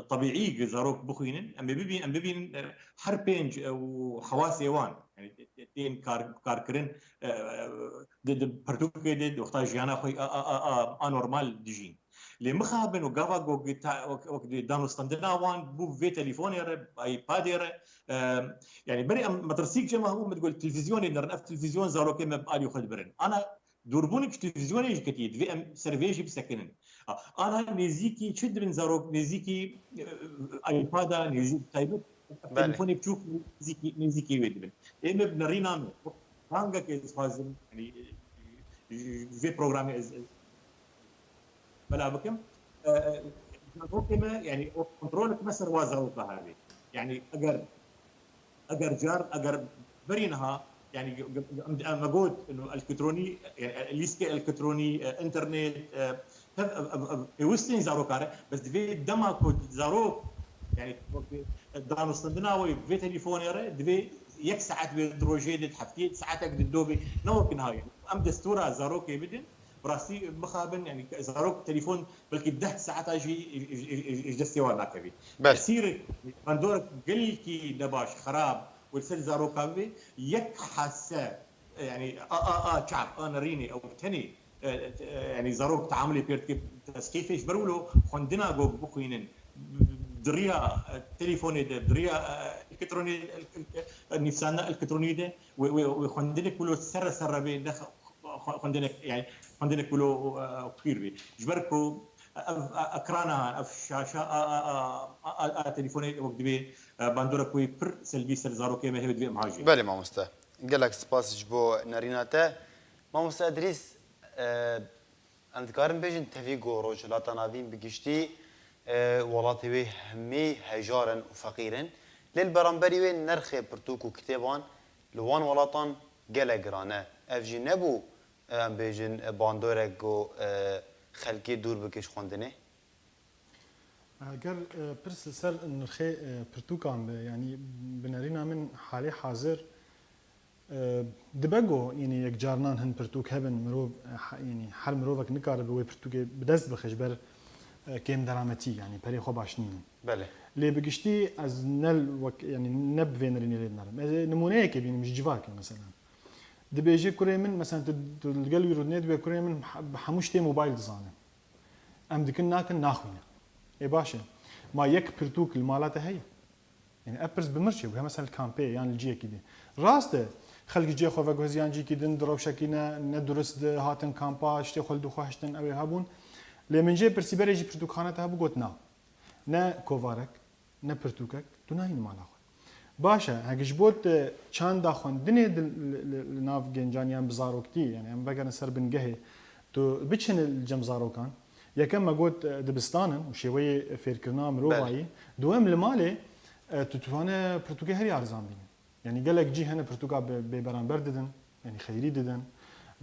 tebîî zarok bixwînin, em ê bibîn-, em bibînin, e, her pênc, e, û hewasê wan, yanî, tên kar-, karkirin, e, e, di, di pirtûkê de, di wexta jiyana xwe a, a, a, a, anormal dijîn. Lê mixabin û gava ku ta-, wek, wek di danûstandina wan bû vê telîfonê re, iPadê re, e, yanî berê em metirsîk cem hebû, min digot, televîzyonê nerin, ev televîzyon zarokê me bi alî xwe dibirin. Ana dûrbûnik ji televîzyonê jî ketiye, divê em ser vê jî bisekinin. A, ana nêzîkî çi dibin zarok, nêzîkî, e, iPada, nêzîkî taybet, Belê. telefonê biçûk nêzîkî, nêzîkî wê dibin. Ê me bi nerîna me, bangekê ez dixwazim, yanî, ji, ji vê programê ez, ez bela bikim. E, e, zarokê me, yanî, o kontrolek me ser wa zaroka hebe. Yanî, eger, eger car, eger berî niha, yanî, em, em, me got, ino, elektronî, yanî, lîskê elektronî, e, internet, e, Ev, ev, ev, ev pêwistên zarokan e, bes divê dema ku zarok, yanî, danûstandina wê vê telîfonê re, divê yek saet wê di rojê de, di heftiyê saetek di do bê, ne wek niha, yanî. Em destûra zarokê bidin, bi rastî mixabin, yanî, zarok telîfon belkî deh saeta jî ji, ji, ji, ji destê wan nakevî. Belê. Tesîrek, bandorek gelkî nebaş, xerab, û li ser zaroka bibê, yek hase, yanî, a, a, a çav, a nerînê, ew tenê, e, e, yanî zarok teamulê pê dike, tesqîfê ji ber wilo xwendina ku bixwînin, di riya, e, telîfonê de, di riya, e, elektronê, e, nivîsandina elektronî de, wê, wê, wê xwendinek wilo serre serre bê, ne xwe-, xwendinek, yanî xwendinek wilo, e, xwîr bê. Ji ber ku ev, e, ekrana, ev şaşa a, a, a, a, a, a telîfonê wek divê, e, bandorek wê pir selbî ser zarokê me hebe, divê em hajê. Belê mamoste. Gelek spas ji bo nerîna te. Mamoste Edrîs, e, em dikarin bêjin tevî ku Rojhilata Navîn bi giştî, e, welatê wê hemî hejar in û feqîr in. Lê li beramberî wê nirxê pirtûk û kitêban li wan welatan gelek giran e. Ev jî nebû, e, em bêjin, e, bandorek ku, e, xelkê dûr bike ji xwendinê? Eger, e, pirs li ser nirxê, e, pirtûkan be, yanî bi nerîna min halê hazir E, dibe ku, yanî, yek carinan hin pirtûk hebin, mirov, e, he-, yanî, her mirovek nikaribe wê pirtûkê bi dest bixe ji ber, e, kêmderametî, yanî, perê xwe baş nînin. Belê. Lê bi giştî ez ne wek, yanî, ne bi vê nerînê lê dinarim. Ez ê nimûneyekê bînim ji civakê, mesela. Dibêje kurê min, mesela, tu, tu li gel wî rûdinê dibê kurê min he-, bi hemû ştê mobayl dizane. Em dikin nakin naxwîne. Ê baş e. Ma yek pirtûk li mala te heye? Yani ev pirs bi mir çêbû, heme sen li kampê yan li ciyekî dî. Rast e, xelk ciyê xwe veguheziyan ciyekî din, di rewşekî ne, ne durist di hatin kampa, ştê xwe li dû xwe hiştin, ew ê hebûn. Lê min jê pirsî berê jî pirtûkxane te hebû got na. Ne kovarek, ne pirtûkek, tu nayînî mala xwe. Baş e, heke ji bo te çanda xwendinê di, li, li, li nav gencan yan bi zaroktî, yani em vegerin ser bingehê, tu biçin li cem zarokan, yekem me got, e, dibistan in û şêweyê fêrkirina mirovayî. Belê. Duwem li malê, e, tu dikane pirtûkê herî arzan bînin. Yani gelek cî hene pirtûka bê-, bêberanber didin, yani xeyrî didin.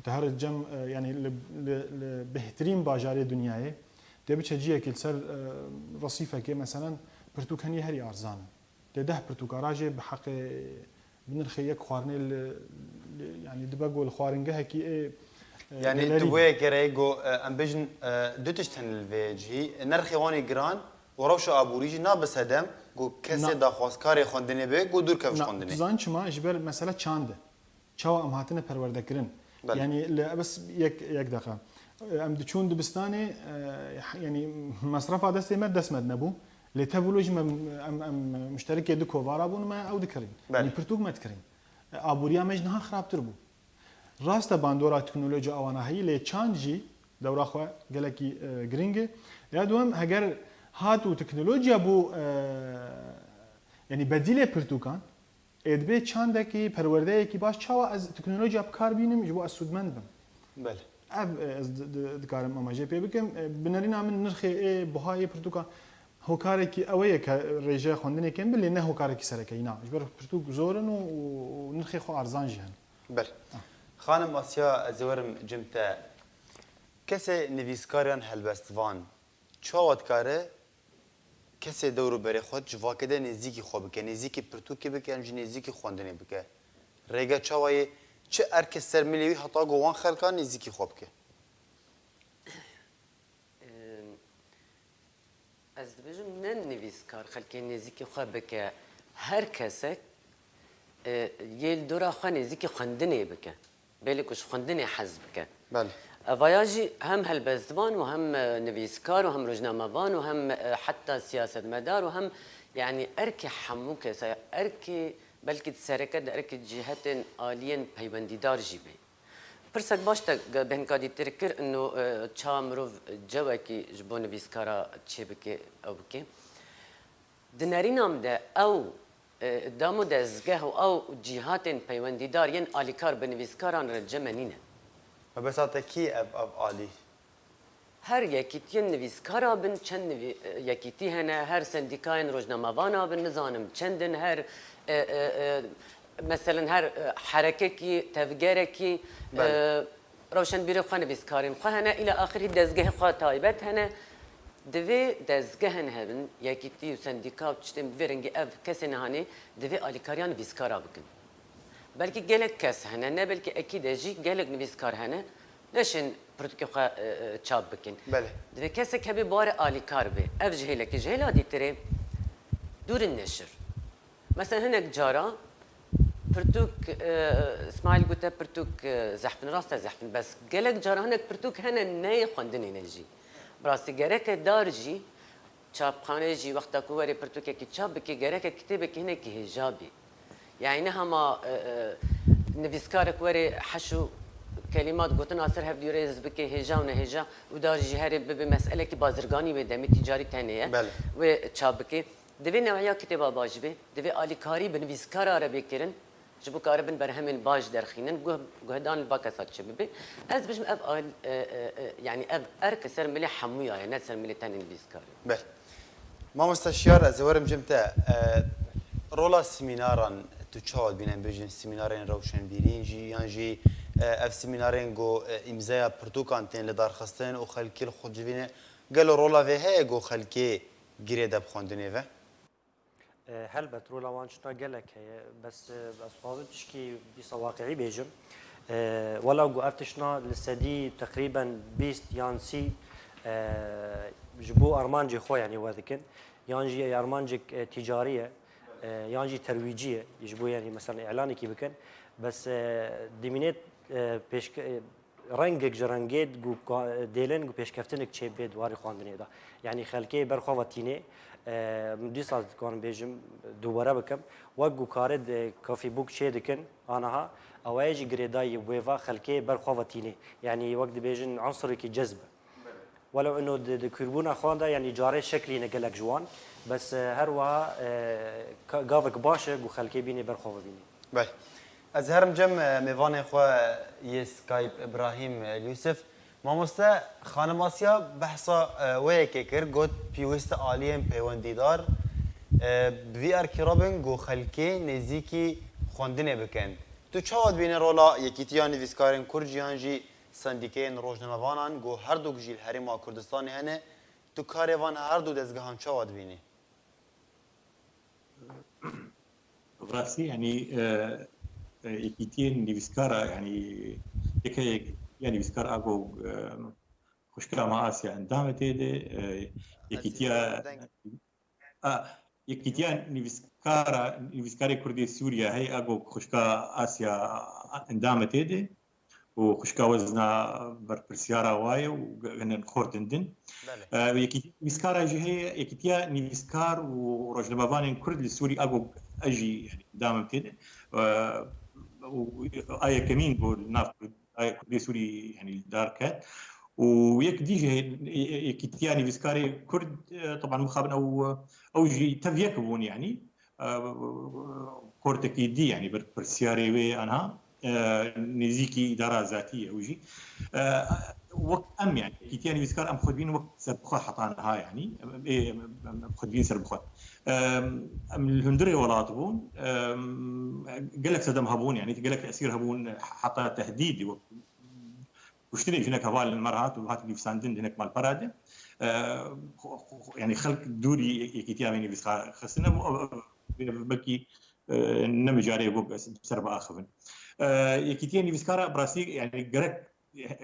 Tu her cem, e, yani li, li, li bêhtirîn bajarê dinyayê, tê biçe ciyekê li ser, e, resîfekê, meselen, pirtûk heniye herî arzan in. Tê deh pirtûka ra jê bi heqê, bi nirxê yek xwarinê li, li, yani dibe ku li xwaringehekî ê, e, Yanî tu gelerî wê yekê re got, e, em bêjin, e, du tişt hene li vê cihî. Nirxê wan ê giran û rewşa aborî jî nabe sedem ku kesê Na. daxwazkarê xwendinê be ku dûr keve ji Na, xwendinê. Tu zanî çima? Ji ber mesela çand e. Çawa em hatine perwerdekirin? Belê. Yani li, bes yek, yek deqa. Em diçûn dibistanê, e, yani mesrefa destê me dest me nebû. Lê tevlo jî me, em, em muşterikê di kovara bûn, me ew dikirin. Belê. Yani pirtûk me dikirin. E, aboriya me ji niha xirabtir bû. Rast e bandora teknolojiya awana heyî, lê çand jî dewra xwe gelekî, e, giring e. Ya duwem, heger hat û teknolojiya bû, e, yani bedîlê pirtûkan, ê dibê çandekî, perwerdeyekî baş, çawa ez teknolojiya bi kar bînim, ji bo ez sûdmend bim. Belê. Ev, e, ez di, di, dikarim amajê pê bikim. E, bi nerîna min nirxê ê buhayê pirtûkan hokarekî ew ye ke rêje xwendinê kêm bi, lê ne hokarekî sereke yî na. Ji ber pirtûk zor in û, û, û nirxê xwe arzan jî hene. Belê. Ah. Xanim Asya, ez ê werim cem te. Kesê nivîskar yan helbestvan çawa dikare kesê dewr û berê xwe civakê de nêzîkî xwe bike, nêzîkî pirtûkê bike, em jî nêzîkî xwendinê bike? Rêge çawa ye? Çi erke ser milê wî heta ku wan xelkan nêzîkî xwe bike? Em, ez dibêjim, ne nivîskar xelkê nêzîkî xwe bike, her kesek, e, yê li dora xwe nêzîkî xwendinê bike. Belê ku ji xwendinê hez bike. Belê. Evaya jî hem helbestvan û hem, e, nivîskar û hem rojnamevan û hem, e, heta siyasetmedar û hem, yanî erkê hemû kesa, erkê belkî di sereke de erkê cîhetên aliyên peywendîdar jî bê. Pirsek baş te ge-, bêhnka dîtir kir, ino, e, ça mirov cewekî ji bo nivîskara çêbike, ew bike. Di nerîna min de ew, e, dam û dezgeh û ew cîhatên peywendîdar yên alîkar bi nivîskaran re cem me nîne. Mebesta te kî ev, ev alî? Her yekîtiyên nivîskara bin, çend nivî-, e, yekîtî hene, her sendîkayên rojnamevana bin, nizanim çend in, her, e, e, e, meselen her, e, herekekî, tevgerekî, Belê. e, rewşenbîrê xwe, nivîskarên xwe hene, îla axirî dezgehê xwe taybet hene. Divê dezgehên hebin, yekîtî û sendîka û tiştên bi vê rengî ev kesên hanê divê alîkariya nivîskara bikin. Belkî gelek kes hene, ne belkî ekîd e jî gelek nivîskar hene, neşên pirtûkê xwe, e, e, çap bikin. Belê. Divê kesek hebe bi warê alîkar be. Ev ji hêlekê, ji hêla dîtirê dûr in neşir. Mesela hinek cara pirtûk, e, Îsmaîl gote pirtûk, e, zehf in, rast e zehf in, bes gelek cara hinek pirtûk hene neyê xwendinê ne jî. Bi rastî gereke dar jî çapxane jî wexta ku were pirtûkekî çap bike, gereke kitêbekî hinekî hêja bî. Yani ne hema, e, e, nivîskarek were heş û kelîmat gotina ser hev dûrêz bike, hêja û nehêja û dar jî herê bibe meselekî bazirganî wê demê tîcarî tenê ye. Belê. Wê çap bike. Divê neweya kitêba baş be, divê alîkarî bi nivîskara re bê kirin, ji bo karibin berhemên baş derxînin, guh-, guhdan li ba kesa çi bibe. Ez dibêjim ev al-, e, e, e, yani ev erk ser milê hemûya ye, ne ser milê tenê nivîskar e. Belê. Mamoste Şiyar, ez ê werim cem te. E, rola semînaran tu çawa dibîne, em bêjin semînarên rewşenbîrîn jî, yan jî, e, ev semînarên ku, e, îmzeya pirtûkan tên li darxistin û xelkê li xwe civîne, gelo rola vê heye ku xelkê girê de bi xwendinê ve? E, helbet, rola wan tiştna gelek heye. Bes, e, ez dixwazim tişkî dîsa waqiî bêjim. E, wela ku ev tiştna li sedî teqrîben bîst yan sî, e, ji bo armancê xwe, yanî, we dikin, yan jî armancek, e, tîcarî ye, e, yan jî terwîcî ye, ji bo, yanî, mesela, îlanekî bikin. Bes, e, dimînê, e, pêşke-, e, rengek ji rengê ku ka-, dêlên ku pêşkeftinek çêbê di warê xwendinê de. Yanî xelkê ber xwe ve tînê, e, min dîsa dikarim bêjim, dubare bikim, wek ku karê di kafî bûk çê dikin, aniha, ew ê jî girêdayî wê ve xelkê ber xwe ve tînê. Yanî wek dibêjin, unsurekî cezb. Welew ino di, di kûrbûna xwe de, yanî carê şeklîne gelek ji wan, bes, e, her wiha, e, ka-, gavek baş e ku xelkê bînê ber xwe ve bînê. Belê. Ez herim cem, e, mêvanê xwe yê Skype, Îbrahîm, e, Yûsif. Mamoste, Xanim Asya behsa, e, wê yekê kir, got, pêwîst e aliyên pêwendîdar, e, bi vî erkî re bin ku xelkê nêzîkî xwendinê bikin. Tu çawa dibînî rola Yekîtiya Nivîskarên Kurd yan jî Sendîkeyên Rojnamevanan ku her du jî li Herêma Kurdistanê hene, tu karê van her du dezgehan çawa dibînî? Rastî, yanî, e, e, yekîtiyên nivîskara, yanî, yeke yekîtiya nivîskar a ku, e, xwişka me Asya endam e tê de, e, yekîtiya, a, yekîtiya nivîskara, nivîskarê Kurdê Sûriye heye a ku xwişka Asya endam e tê de. û xwişka wezna berpirsiyara wa ye û hinek xort in din. Belê. E, yekîtiya nivîskara jî heye, yekîtiya nivîskar û rojnamevanên Kurd li Sûrî a ku ez jî, yanî, endamim tê de. E, û a yekemîn ku li nav Kurd, a Kurdê Sûrî, yanî, li dar ket. Û yek dî jî heye, yekîtiya nivîskarê Kurd, e, teban mixabin ew, ew jî tev yek bûn, yanî. E, kortekî dî, yanî berpirsiyarê wê anha, e, nêzîkî îdara zatî ye ew jî. E, wek em, yanî, yekîtiya nivîskar em xwe dibînin wek serbixwe heta niha, yanî. Em, ê, em, em, em xwe dibînin serbixwe. E, em li hundirê welat bûn, e, gelek sedem hebûn, yanî gelek esîr hebûn, heta tehdîdî wek kuştinê jinek hevalên me re hat û hat nivîsandin di hinek malpera de. E, xwe, xwe, xwe, yanî xelk dûrî yekîtiya wê nivîskar xistine bû, ev, ev, belkî, e, ne mijarê bû bi ser biaxivin. E, yekîtiya nivîskara bi rastî, yanî gerek,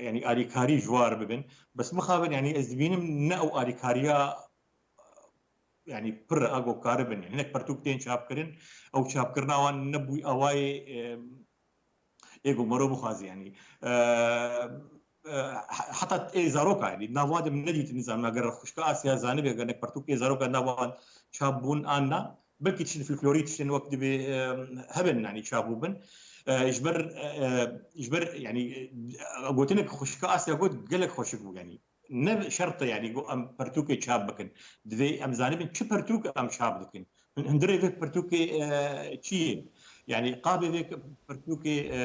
yanî alîkarî ji war bibin. Bes mixabin, yanî ez dibînim ne ew alîkariya, yanî pir a ku karibin. Yanî hinek pertûk tên çapkirin, ew çapkirina wan nebûy awayê, e, ê ku mero bixwaze, yanî. E, e, heta ê zaroka, yanî, nav wan de min nedîtin, nizanim, eger xwişka Asya zanibe, eger nek pertûk ê zaroka nav wan çap bûn an na, belkî tiştên folklorî, tiştên wek dibê, e, hebin, yanî, çap bûbin. E, ji ber, e, e, ji ber, yanî, e, gotinek xwişka Asya got, gelek xweşik bû, yanî. Ne şert e, yanî, ku em pertûkê çap bikin. Divê em zanibin çi pertûk em çap dikin. Hundirê vê pertûkê, e, çi ye? Yanî qabê vê pertûkê, e,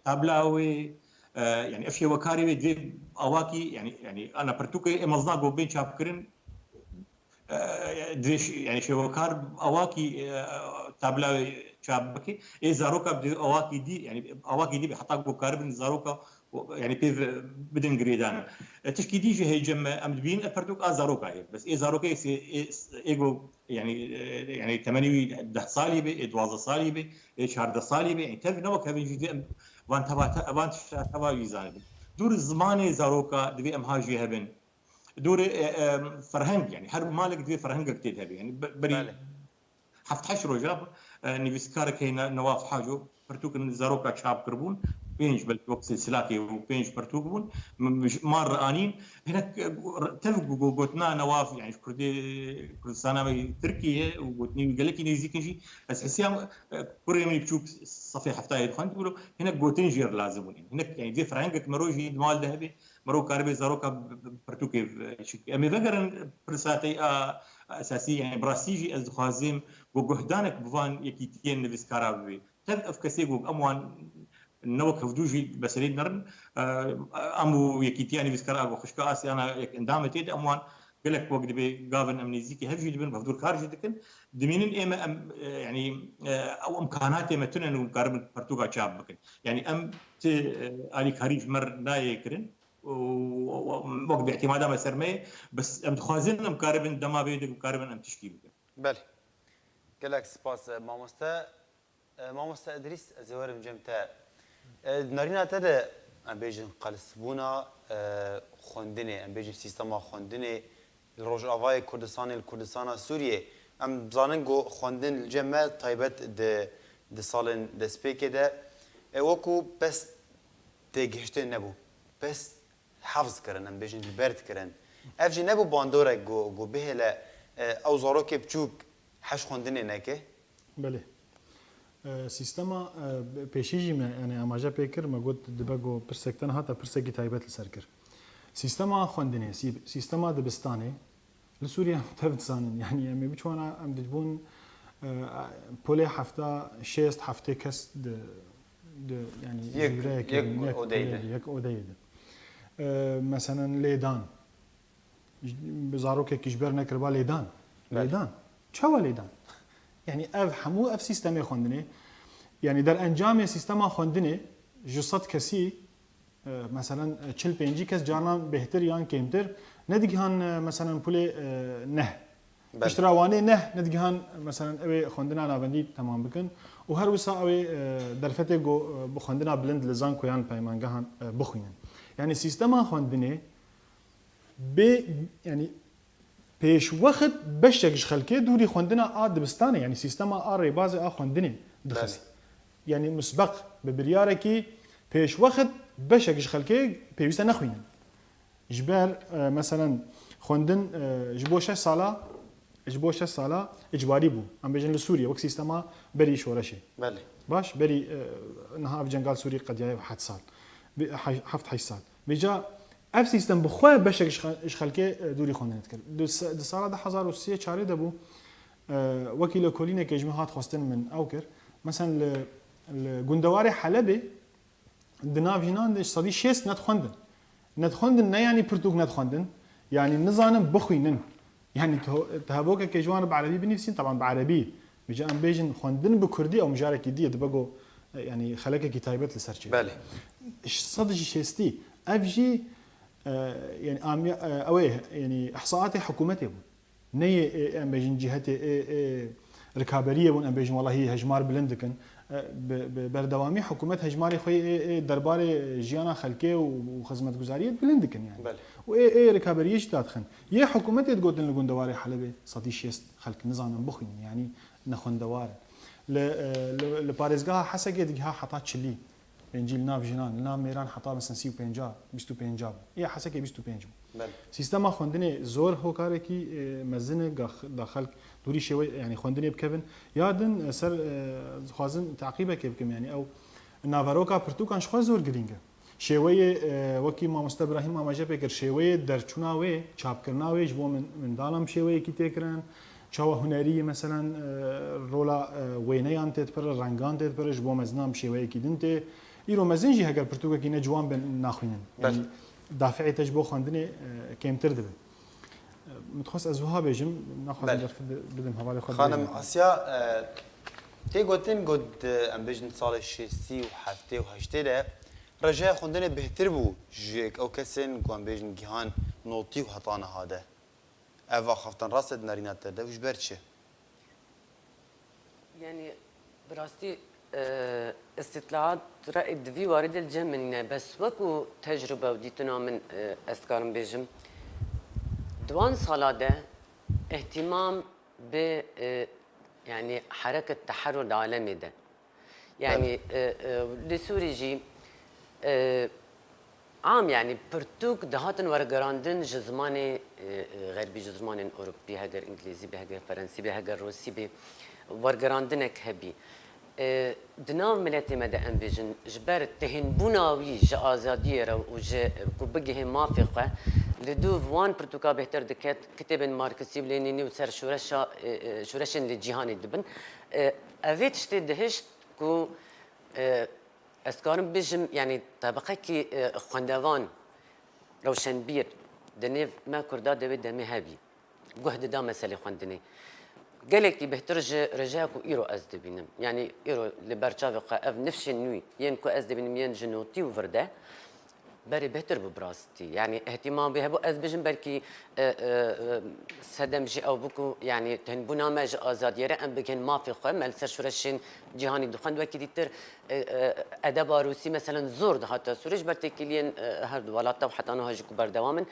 tabla wê, e, yanî ev şêwekarê wê divê awakî, yanî, yanî ana pertûkê ê mezna ku bên çapkirin, e, divê ş-, yanî şêwekar awakî, e, tabla wê çap bike. Ê zaroka bi awakî dî, yanî awakî dî be heta ku karibin zaroka, yanî pê bidin girêdan. E, tişkî dî jî heye cem me, em dibînin ev pertûk a zaroka ye. Bes ê zaroka ê sê-, ê, ê go, yanî, e, yanî temenî wî deh salî be, ê duwazdeh salî be, ê çardeh salî be, yanî tev ne wek hevin jî divê em van teva, te-, van tişta teva wî zanibin. Dûr zimanê zaroka divê em ha jê hebin. Dûrê, e, e, ferheng, yanî her malek divê ferhengek tê de hebe. Yanî be-, berî Belê. heft heşt roja, e, nivîskarek heye Ne-, Newaf Haco, pertûkin zaroka çap kiribûn, pênc belkî wek silsilakê û pênc pertûk bûn, m-, m-, mar re anîn. Hinek, e, tev go-, go-, gotina Newaf, yanî ji Kurdê, Kurdistana me Tirkiye û gotinî wî gelekî nêzîk in jî, ez hesiyam, e, kurê min biçûk sefê heftayê dixwend, wilo hinek gotin jê re lazim bûn. Hinek, yanî, divê ferhengek mero jî di mal de hebe, mero karibe zaroka bi, bi, bi pirtûkê, e, çi. Em ê vegerin pirsa te a, a esasî, yanî bi rastî jî ez dixwazim ku guhdanek bi van yekîtiyên nivîskara bibe. Tev ev kesê ku em wan ne wek hevdû jî meselê nerin, e, em û yekîtiya nivîskara ku xwişka Asya ana yek endamê tê de, em wan gelek wek dibê gavin em nêzîkî hev jî dibin, bi hevdû kar jî dikin. Dimînin ê me em, e, yanî, e, ew imkanatê me tune ne ku em karibin pertûka çap bikin. Yanî em ti, e, alîkarî ji me re nayê kirin û, û, û wek bi îtîmada me ser me ye, bes em dixwazin em karibin dema vê de em karibin em tişkî bikin. Belê. Gelek spas, e, mamoste. E, mamoste Idrîs, ez ê werim cem te. E, di narîna te de, em bêjin, qelsbûna, e, xwendinê, em bêjin sîstema xwendinê li Rojavayê Kurdistanê, li Kurdistana Sûriyê. Em zanin ku xwendin li cem me taybet di, di salên destpêkê de, e, wekû pes têgihiştê nebû. Pes hefz kirin, em bêjin li ber dikirin. Ev jî nebû bandorek ku, ku bihêle, e, ew zarokê biçûk heş xwendinê neke? Belê. E, sîstema, e, pêşî jî me, yani, amaje pê kir, me got dibe ku pirsek te nehate, pirsekî taybet li ser kir. Sîstema xwendinê, sî-, sîstema dibistanê, li Sûriye em tev dizanin. Yani, em ê biçûna, em dibûn, e, polê hefta, şêst, heftê kes di, di, yani, Yek, jûreyekê yek din, yek odeyê polê de. Din, yek odeyê de. E, meselen, lêdan. Bi zarokekî ji ber nekiriba lêdan. Belê. Lêdan. Çawa lêdan? Yani, ev hemû ev sîstemê xwendinê. Yani, derencamê sîstema xwendinê ji sed kesî, e, meselen, çil pêncî kes carnan bêhtir yan kêmtir, nedigihan, e, meselen, pulê, e, neh. Belê. Piştre wanê neh nedigihan, meselen, ew ê xwendina navendî temam bikin û her wisa ew ê, e, derfetê ku, e, bi xwendina bilind li zankoyan, peymangehan, e, bixwînin. Yani, sîstema xwendinê bê, yani, pêşwext beşek ji xelkê dûrî xwendina a dibistanê, yani, sîstema a rêbazê a xwendinê dixist. Belê. Yani, misbeq bi biryarekî pêşwext beşek ji xelkê pêwîste nexwînin. Ji ber, e, meselen, xwendin, e, ji bo şeş sala, ji bo şeş sala îcbarî bû. Em bêjin li Sûriye, wek sîstema berî şoreşê. Belê. Baş, berî, e, niha ev cenga li Sûriyê qediyaye heft sal. Bi-, hay-, heft heşt sal. Vêca ev sîstem bi xwe beşek ji xe-, ji xelkê, e, dûrî xwendinê dikir. Di se-, di sala du hezar û sê çarê de bû, e, wekî lêkolînekê ji min hat xwestin, min ew kir. Meselen, li, li gundewarê Helebê, di nav jinan de ji sedî şêst nedixwendin. Nedixwendin ne, yanî pirtûk nedixwendin, yanî nizanin bixwînin. Yanî tu, tu hevokekê ji wan re bi erebî binivîsîn, teban bi erebî. Vêca em bêjin xwendin bi kurdî, ew mijarekî dî ye, dibe ku, e, yanî xelekekî taybet li ser çêbû. Belê. Ji sed ji şêstî. Ev jî, e, yanî amiya, e, ew ê, yanî ihsaatê hikûmetê bûn. Ne yê, ê, em bêjin cîhetê, ê, ê, rikaberiyê bûn, em bêjin, welahî hejmar bilind dikin. E, bi, bi berdewamî hikûmet hejmarê xwe yê, ê, ê, derbarê jiyana xelkê û, û xizmetguzariyê bilind dikin, yani. Belê. Û ê, ê, rikaberiyê jî dadixin. Yê hikûmetê digotin li gundewarê Helebê sedî şêst xelk nizanin bixwînin, yani nexwendewar in. Li, e, li, li parêzgeha Hesekê digiha heta çilî. Pêncî li nav jinan, li nav mêran heta, mesela, sî û pênca, bîst û pênca bû. Ya Hesekê bîst û pênc bû. Belê. Sîstema xwendinê zor hokarekî, e, mezin e, ga x-, da xelk dûrî şêwe, yani xwendinê bikevin. Ya din, e, ser, e, dixwazim teqîbekê bikim, yani ew naveroka pirtûkan ji xwe zor girîng e. Şêweyê, e, wekî mamoste Birahîm amaje pê kir, şêweyê derçûna wê, çapkirina wê ji bo min, mindalan bi şêweyekî tê kirin. Çawa hunerî, meselen, e, rola, e, wêneyan tê dipire, rengan tê dipire, ji bo mezinan bi şêweyekî din tê. Îro mezin jî heger pirtûkekî ne ciwan be naxwînin. Belê. Yanî dafîê te ji bo xwendinê, e, kêmtir dibe. E, min dixwest ez wiha bêjim, naxwazim Belê. Derfet bidim hevalê xwe Xanim bêjim. Asya, e, tê gotin, got, e, em bêjin salê şêstî û heftê û heştê de rejaya xwendinê bêhtir bû ji ew kesên ku em bêjin gihan notî û heta niha de. Ev axaftin rast e di nerîna te de û ji ber çi? Yani, bi rastî, e, îstîtlaat re di vî warî de li cem min nîne. Bes wekû tecrube û dîtina min, e, ez dikarim bêjim, di wan sala de îhtîmam bi, e, yani, hereket, teherrur di alemê de. Yani, Belê. e, e, li Sûrî jî, e, am, yani, pirtûk dihatin wergerandin ji zimanê, e, e, xerbî, ji zimanên Ewropî, heger îngilîzî be, heger ferensî be, heger rûsî be, wergerandinek hebî. E, di nav miletê me de em bêjin, ji ber tihînbûna wî ji azadiyê re û ji, ku bigihê mafê xwe, li dûv wan pirtûka bêhtir diket, kitêbên Marksî û Lenînî û ser şoreşa, e, e, şoreşên li cîhanê dibin. E, ev ê tiştê dihişt ku, e, ez dikarim bijim, yani, tebeqekî, e, xwendevan, rewşenbîr di nêv me Kurda de wê demê hebî. Guh dida meselê xwendinê. Gelekî bêhtir ji rêjeya ku îro ez dibînim. Yani, îro li ber çavê xwe ev nifşên nû yên ku ez dibînim yên ji notî û vir de, Berê bêhtir bû bi rastî. Yanî îhtimal bê hebû, ez bêjim belkî, e, e, e, sedem jî ew bû ku, yanî tenbûna me ji azadiyê re em bigihên mafê xwe, me li ser şoreşên cîhanî dixwend wekî dîtir, e, e, edeba rûsî meselen zor dihate Sûrê ji ber têkiliyên, e, her du welata û heta niha jî ku berdewam in.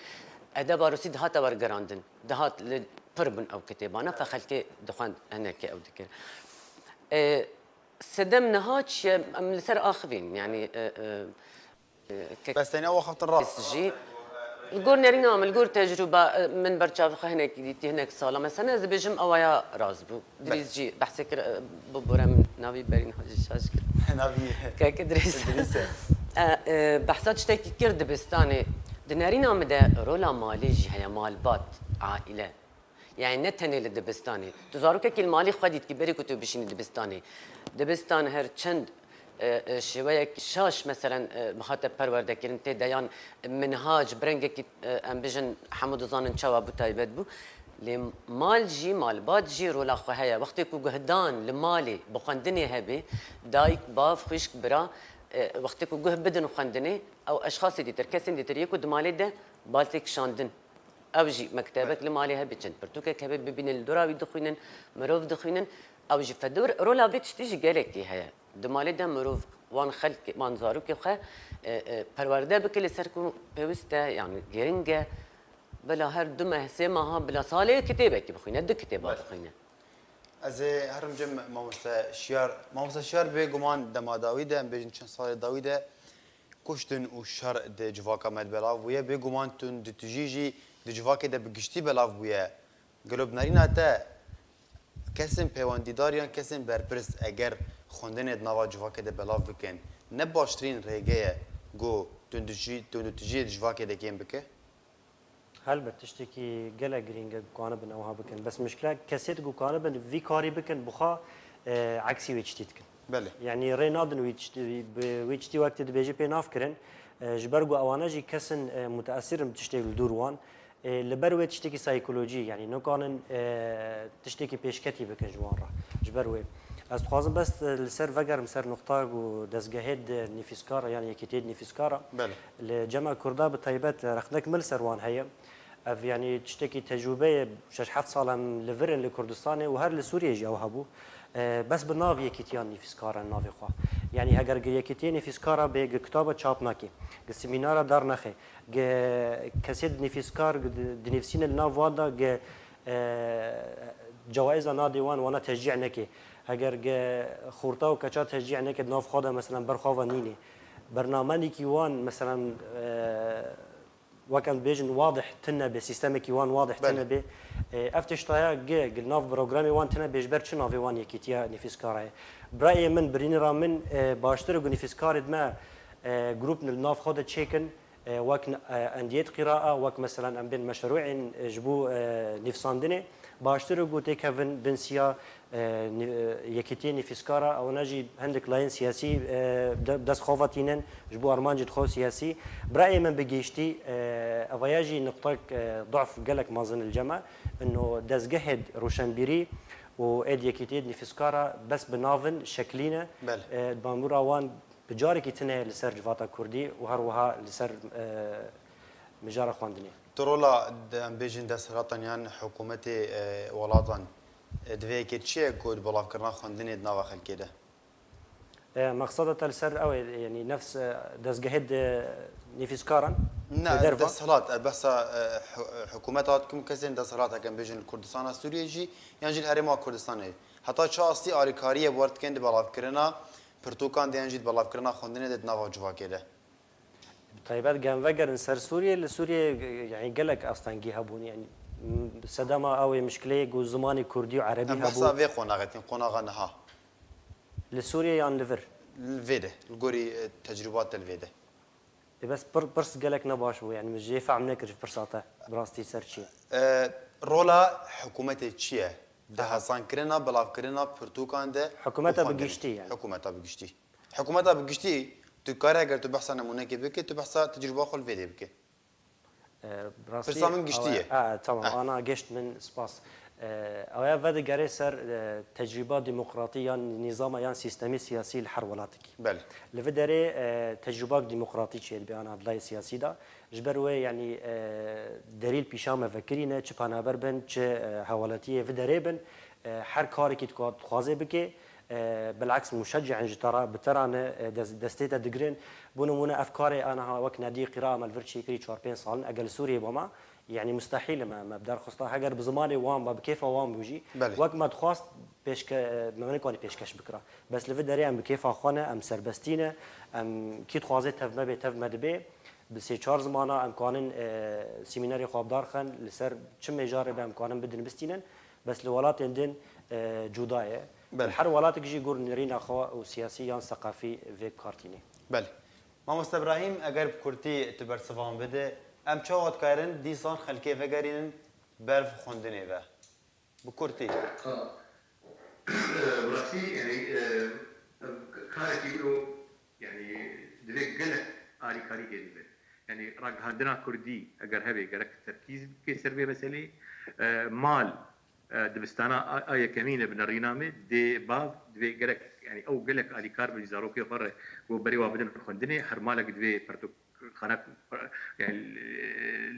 Edeba rûsî dihate wergerandin, dihat li pir bûn ew kitêbane, fe xelkê dixwend hinekê ew dikir. E, sedem niha çi ye? Em li ser axivîn, yanî, e, e, Ke- Bes tenya û xeftin rast. Jî. Li gor nerîna min, li gor tecrûba, e, min ber çavê xwe hinekî dîtî, hinek sala. Mesela ez dibêjim ewa ya rast bû. Dirîz jî behsê kir, e, bibore min navî berî niha jî şaş kir. Navî. Keke Dirîz. Dirîz e. E, e, behsa tiştekî kir dibistanê. Di nerîna min de rola malê jî heye, malbat, aîle. Yani ne tenê li dibistanê. Tu zarokekî li malî xwe dîtkî berî ku tu bişînî dibistanê. Dibistan her çend, e, e, şêweyek şaş, meselen, e, bihate perwerdekirin, tê de yan minhac, bi rengekî, e, em bijin, hemû dizanin çawa bû, taybet bû. Lê mal jî, malbat jî rola xwe heye. Wextê ku guhdan li malê bi xwendinê hebe, dayik, bav, xwişk, bira, e, wextê ku guh bidin xwendinê, ew eşxasê dîtir, kesên dîtir yê ku di malê de bal tê kişandin. Ew jî mektebek li malê hebe, çend pirtûkek hebe bibînin, li dora wî dixwînin, mirov dixwînin. Ew jî fedur, rola vê tiştî jî gelekî heye. Di malê de mirov wan xelkê, wan zarokê xwe, e, e, perwerde bike li ser ku pêwist e, yani giring e. Bila her du meh, sê meha, bila salê kitêbekî bixwîne, du kitêba bixwîne. Ez ê herim cem mamoste Şiyar. Mamoste Şiyar, bê guman dema dawî de, em bêjin çend salê dawî de, kuştin û şer di civaka me de belav bûye. Bêguman tundutijî jî di civakê de bi giştî belav bûye. Gelo bi nerîna te kesên peywendîdar yan kesên berpirs eger xwendinê di nava civakê de belav bikin, ne baştirîn rêge ye ku tundutijî, tundutijiyê di civakê de kêm bike? Helbet, tiştekî gelek girîng e ku kanibin ewha bikin. Bes mişkile kesêt ku kanibin vî karî bikin, bi xwe, e, eksî wê tiştî dikin. Belê. Yanî rê nadin wî tiştî, bi wî tiştî wek tu dibêjî pê nav kirin. E, ji ber ku ewane jî kesin, e, muteesir in bi tiştê li dûr wan. E, li ber wê tiştekî saykolojî, yanî nikanin, e, tiştekî pêşketî bikin ji wan re. Ji ber wê. Ez dixwazim bes, e, li ser vegerim ser nuqta ku dezgehê di nivîskara, yanî yekîtiyê di nivîskara. Belê. Li cema Kurda bi taybet, e, rexnek min li ser wan heye. Ev, yanî tiştekî tecrûbeyê şeş heft sal em li vir in li Kurdistanê û her li Sûriyê jî ew hebû. E, bes bi nav yekîtiya nivîskara navê xwe. Yanî heger gi yekîtiyê nivîskara bê, gi kitaba çap nake, gi semînara dar nexe, gi kesê di nivîskar, gi di, dinivîsîne li nav wan de, gi, e, cewaiza nadê wan, wana teşcî neke. Heger gi xorta û keça teşcî neke, di nav xwe de, meselen, ber xwe ve nînê. Bernamenekî wan, meselen, e, wek em dibêjin, wadih tune be, sîstemekî wan wadih Belê. tune be. E, ev tiştaya gi, gi nav programê wan tune be, ji ber çi navê wan yekîtiya nivîskara ye? Birayê min, birînira min, e, baştir e ku nivîskarê di me, e, grûp li nav xwe de çêkin, e, wek, e, endiyet qîraa, wek meselan em bên meşrûên, e, ji bo, e, nivîsandinê, baştir e ku têkevin bin siya e, ni-, e, yekîtiyê nivîskara, ewana jî hindik layên siyasî, e, de-, dest xwe ve tînin, ji bo armancên xwe siyasî. Birayê min bi giştî, e, evaya jî nuqtek, e, duf gelek mezin li cem e. Ino dezgehê roşenbîrî û ê di yekîtiyê nivîskara bes bi nav in, şeklî ne. Belê. E, di bandora wan bi carekî tune li ser civata kurdî û her wiha li ser, e, mijara xwendinê. Tu rola de-, em bêjin desthilatan yan hikûmetê, e, welatan, e, di vê yekê çi ye ku di belavkirina xwendinê di nava xelkê de? E, mexseda te li ser ew ê, yanî nefs, e, dezgehê di nivîskaran Ne, di derva? Desthilat, e, behsa, e, hi-, e, hikûmeta dikim, kesên desthilat, heke em bêjin li Kurdistana Sûriyê jî, yan jî li Herêma Kurdistanê. Heta çi astî alîkariyê bi we re dikin di belavkirina pirtûkan de yan jî di belavkirina xwendinê de di nava civakê de? Bi taybet gem vegerin ser Sûriyê, li Sûriyê, yanî gelek astengî hebûn, yanî, m-, sedema ew ê mişkileyê ku zimanê kurdî û erebî Em behsa hebû. vê qonaxê dikin, qonaxa niha. Li Sûriyê yan li vir? Li vê de, li gorî, e, tecrûba te li vê de. Ê bes pir-, pirs gelek ne baş bû, yanî min jê fehm nekir ji pirsa te, bi rastî ser çi ye? E, rola hikûmetê çi ye? Di Aha. hesankirina, belavkirina pirtûkan de Hikûmeta û bi xwendinê. giştî, yanî. Hikûmeta bi giştî. Hikûmeta bi giştî, tu karî eger tu behsa nemûnekê bike, tu behsa tecrûba xwe li vê dê bike. E, bi rastî Pirsa min giştî ew e. ye. E, tamam, Ah. ana geşt min, spas. E, ew ya vedigere ser, e, tecrûba demokratî yan nîzama yan sîstemê siyasî li her welatekî. Belê. Li vê derê, e, tecrûba demokratî çêdibe ana di layê siyasî de. Ji ber wê, yanî, e, delîl pîşa me vekirî ne, çi penaber bin, çi, e, hewaletiyê vê derê bin, e, her karekî dixwa-, dixwaze bike, e, bileks muşecî'in ji te re, bi te re ne, e, des-, destê te digirin. Bo nimûne ev karê aniha wek Nedî Qîra me li vir çêkirî çar pênc sal in, eger li Sûriyê bama, yanî mustehîl e me, me bi derxista. Heger bi zimanê wan be, bi kêfa wan bû jî, Belê. Wek me dixwast pêşke-, me nekanî pêşkeş bikira. Bes li vê derê em bi kêfa xwe ne, em serbestî ne, em kî dixwaze tev me bê, tev me dibe. Bi sê çar zimana em kanin, e, semînerê xwe bi dar xin, li ser çi mêjarê be em kanin bidin bistînin. Bes li welatên din, e, cuda ye. Belê. Her welatek jî gor nirîna xwe û siyasî yan seqafî vê kartînê. Belê. Mamoste Ibrahîm, eger bi kurtî tu bersivan bide, em çawa dikarin dîsan xelkê vegerînin ber xwendinê ve? Bi kurtî. Ha. Bi rastî, yanî, e, karekî wilo, yanî, divê gelek alîkarî hêdî be. Yanî, ragihandina kurdî eger hebe, gerek terkîz bike ser vê meselê. E, mal, e, dibistana a, a yekemîn e bi nerîna me, dê bav, divê gerek, yanî, ew gelek alîkar bin zarokê xwe re, ku berê wa bidin xwendinê, her malek divê pertûk xanak, yani,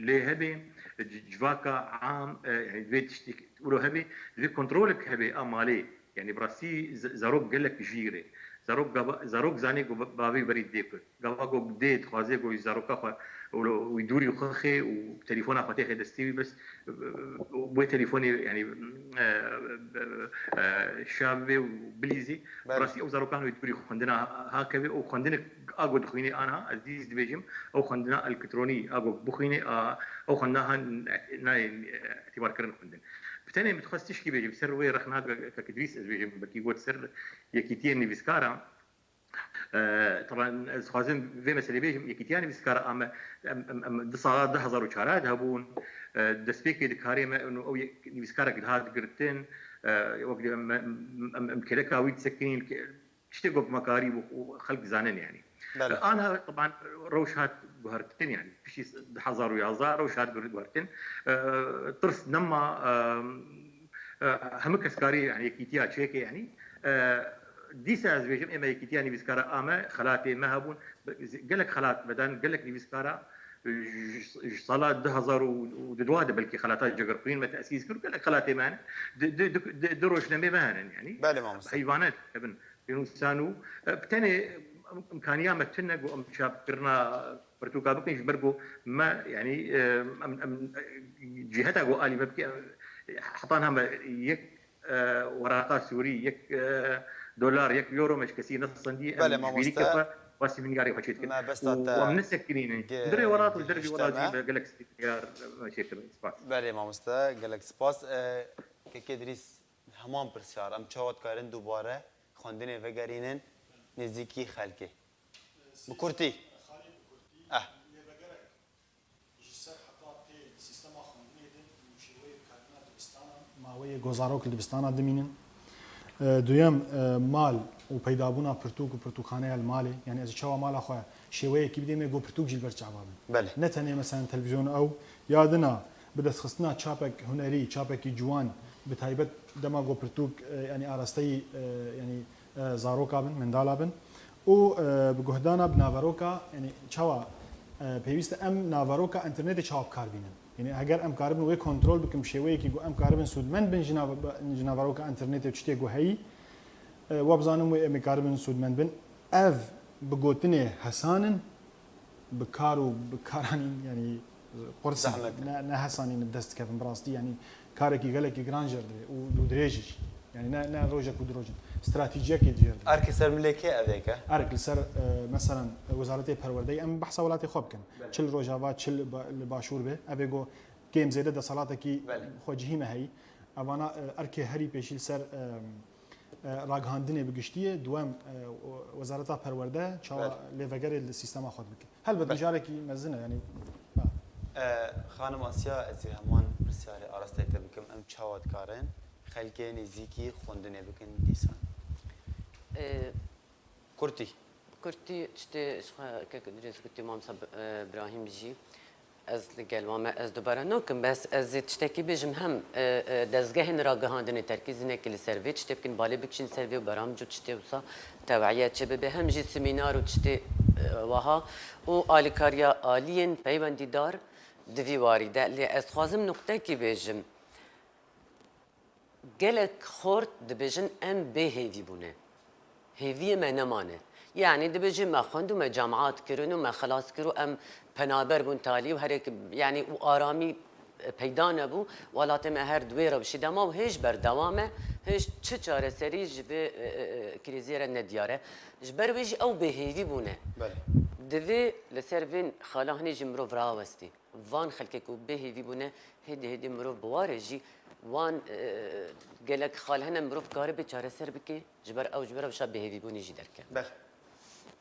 lê hebe, c-, civaka am, e, yani, vê tiştî wilo hebe, divê kontrolek hebe a malê. Yani, bi rastî z-, zarok gelek jîr e. Zarok gava-, zarok zanê ku ba-, bavê berî dê ku. Gava ku dê dixwaze ku zaroka xwe wilo wî dûrî xwe xê û telefona xwe têxê destê wî bes, e, wê telefonê, yani, e, e, e, şa bibe û bilîzî. Belê. Rastî ew zarokan wê dûrî xwendina ha-, hakeve û xwendinek a ku dixwînê anha, ez dîs dibêjim, ew xwendina elektronî a ku bixwînê, a, ew xwendina ha nayê, e, îtibarkirin xwendin. Bi tenê min dixwest tişkî bêjim, ser wê rexna ke-, kek Îdrîs ez bêjim, belkî got ser Yekîtiyên Nivîskara. E, teban ez dixwazim vê meselê bêjim, Yekîtiya Nivîskara a me, em, em, em di sala du hezar û çar de hebûn, e, destpêkê di karê me, ew ye-, nivîskarek dihat girtin, e, wek em, em, em, em kêleka wî disekinîn, tiştê ku bi me karî bû û xelk zanin, yanî. Belê. Anha, teban, rewş hat guhertin, yanî, piştî du hezar û yazdeh rewş hat guhertin. E, tirs nema, e, e, hemû kes karî, yanî, yekîtiya çêke, yanî. E, dîsa ez bêjim, ême yekîtiya nivîskara a me, xelatê me hebûn. Gelek xelat me dan, gelek nivîskara, e, ji, ji sala du hezar û dudwa de belkî xelata Cegerxwîn me tesîs kir, gelek xelatê me hene. Di, di, di, di, di rojnamê me hene, yanî. Belê, mamoste. Heyvane dikevin. Pênûsan û, e, bi tenê im-, imkaniya me tune ku em çapkirina pirtûka bikin, ji ber ku me, yanî, e, em, em, e, ciheta ku alî me bike, e, heta niha me yek, e, weraqa sûrî, yek, e, dolar, yek euro me ji kesî nesendî, em Belê, ji bîrî mamoste. Kefe wa semînarê xwe çêdikin. Me besta Û te em nesekinînin. ge-, Di rê welat û li dervî gihişte welat me. jî me gelek semînar, e, çêkirin. Spas. Belê, mamoste, gelek spas. E, kekê Dirîs, heman pirsyar, em çawa dikarin dubare xwendinê vegerînin nêzîkî xelkê? Bi kurtî. Eh. Ji ser heta tê li sîstema xwendinê de û şêweyê karkirina dibistanan, maweyê ku zarok li dibistana dimînin. E, duyem, e, mal û peydabûna pirtûk û pirtûkxaneya li malê. Yanî ez çawa mala xwe şêweyekî bidême ku pirtûk jî li ber çava bin. Belê. Ne tenê, meselen, televîzyon ew, ya dina bi destxistina çapek hunerî, çapekî ciwan, bi taybet dema ku pirtûk, e, yanî arasteyî, e, yanî, e, zaroka bin, mendala bin û, e, bi guhdana bi naveroka, yanî çawa, e, pêwîst e em naveroka înternetê çawa bi kar bînin. Yanî heger em karibin wê kontrol bikin bi şêweyekî ku em karibin sûdmend bin ji nav-, ji naveroka înternetê û tiştê ku heyî, e, we bizanin wê em ê karibin sûdmend bin. Ev bi gotinê hesan in, bi kar û bi karanîn, yanî qurs in, Zehmet. ne, ne hesanîn bi dest dikevin bi rastî, yanî karekî gelekî giran jê re dibe û, û dirêj jî. Yanî ne, ne rojek û du roj in. Stratejiyekê jê re dibe. Erkê ser milê kê ev ê ke? Erk li ser, e, meselen, Wezaretê Perwerdeyê, em behsa welatê xwe bikin. Çi li Rojava, çi li ba-, li Başûr be, ev ê go kêm zêde desalatekî Belê. xwecihî me heyî. Evana, e, erkê herî pêşî li ser, e, e, ragihandinê bi giştî ye, duwem, e, Wezareta Perwerde çawa lêvegerê li sîstema xwe dibike. Helbet mijarekî mezin e, yanî, ha. E, Xanim Asya, ez ê heman pirsyarê arasteyê te bikim. Em çawa dikarin xelkê nêzîkî xwendinê bikin dîsan? E, Kurtî. Kurtî tiştê ji xwe kek Îdrîs gotî, Mamsa B-, e, Birahîm jî. Ez li gel wan me, ez dubare nakim, bes ez ê tiştekî bêjim, hem, e, e, dezgehên ragihandinê terkîzînekî li ser vê tiştê bikin, balê bikişîn ser vê û beramcû tiştê wisa tewiye çêbibe, hem jî semînar û tiştê, e, wiha û alîkariya aliyên peywendîdar di vî warî de. Lê ez dixwazim nuqtekî bêjim. Gelek xort dibêjin em bê hêvî bûne. Hêviyê me nemane. Yanî dibêjin me xwend û me cemaat kirin û me xilas kir û em penaber bûn talî û herek, yanî û aramî, e, peyda nebû. Welatê me her di wê rewşî de ma û hêj berdewam e. Hêj çi çareserî ji vê, e, e, e, krîzê re nediyar e. Ji ber wê jî ew bêhêvî bûne. Belê. Divê li ser vên xala hinê jî mirov rawestî. Van xelkê ku bêhêvî bûne, hêdî hêdî mirov bi warê jî wan, e, gelek xal hene mirov karibe çareser bike, ji ber ew, ji ber ew şa bêhêvîbûnî jî derke. Belê.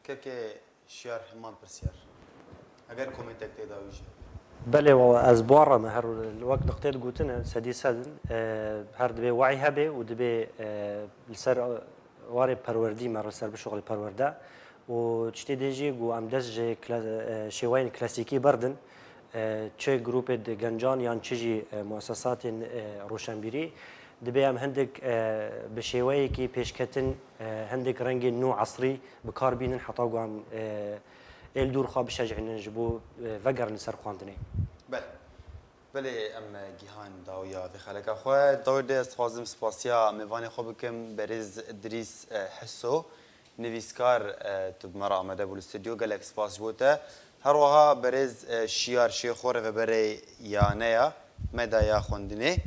Kekê Şiyar heman pirsiyar. Eger komêtek tê de wî jî. Belê, wa ez bi wan re me her wek nuqtê digotine, sedî sed in, e, her dibê we'y hebe û dibê, e, li ser warê perwerdî me re ser bişuxulê perwerde û tiştê dê jî ku em dest ji kla-, e, şêweyên klasîkî berdin, e, çi grûpê di gencan yan çi jî, e, muesesatên, e, roşenbîrî, dibê em hindik, e, bi şêweyekî pêşketin, e, hindik rengên nû esrî bi kar bînin heta ku em, e, ê li dûr xwe bişecihînin ji bo, e, vegerin li ser xwendinê. Belê. Belê, em gihan dawiya vê xeleka xwe. Dawî de ez dixwazim spasiya mêvanê xwe bikim, berêz Dirîs, e, Hiso, nivîskar, e, tu bi me re amade bû li stûdyo. Gelek spas ji bo te. Her wiha berêz, e, Şiyar Şêxo, rêveberê Yaneya, Medaya Xwendinê,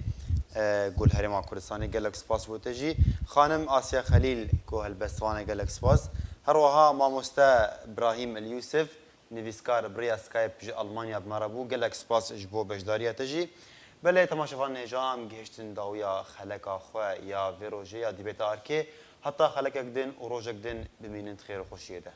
e, ku li Herêma Kurdistanê, gelek spas ji bo te jî. Xanim Asya Xelîl, ku helbestvan e, gelek spas. Her wiha mamoste Brahîm El Yûsif, nivîskar bi riya Skype ji Almanya bi me re bû. Gelek spas ji bo beşdariya te jî. Belê temaşevan hêja em gihiştin dawiya xeleka xwe ya vê rojê ya dîbêta arkê. Heta xelekek din û rojek din bimînin di xêr û xweşiyê de.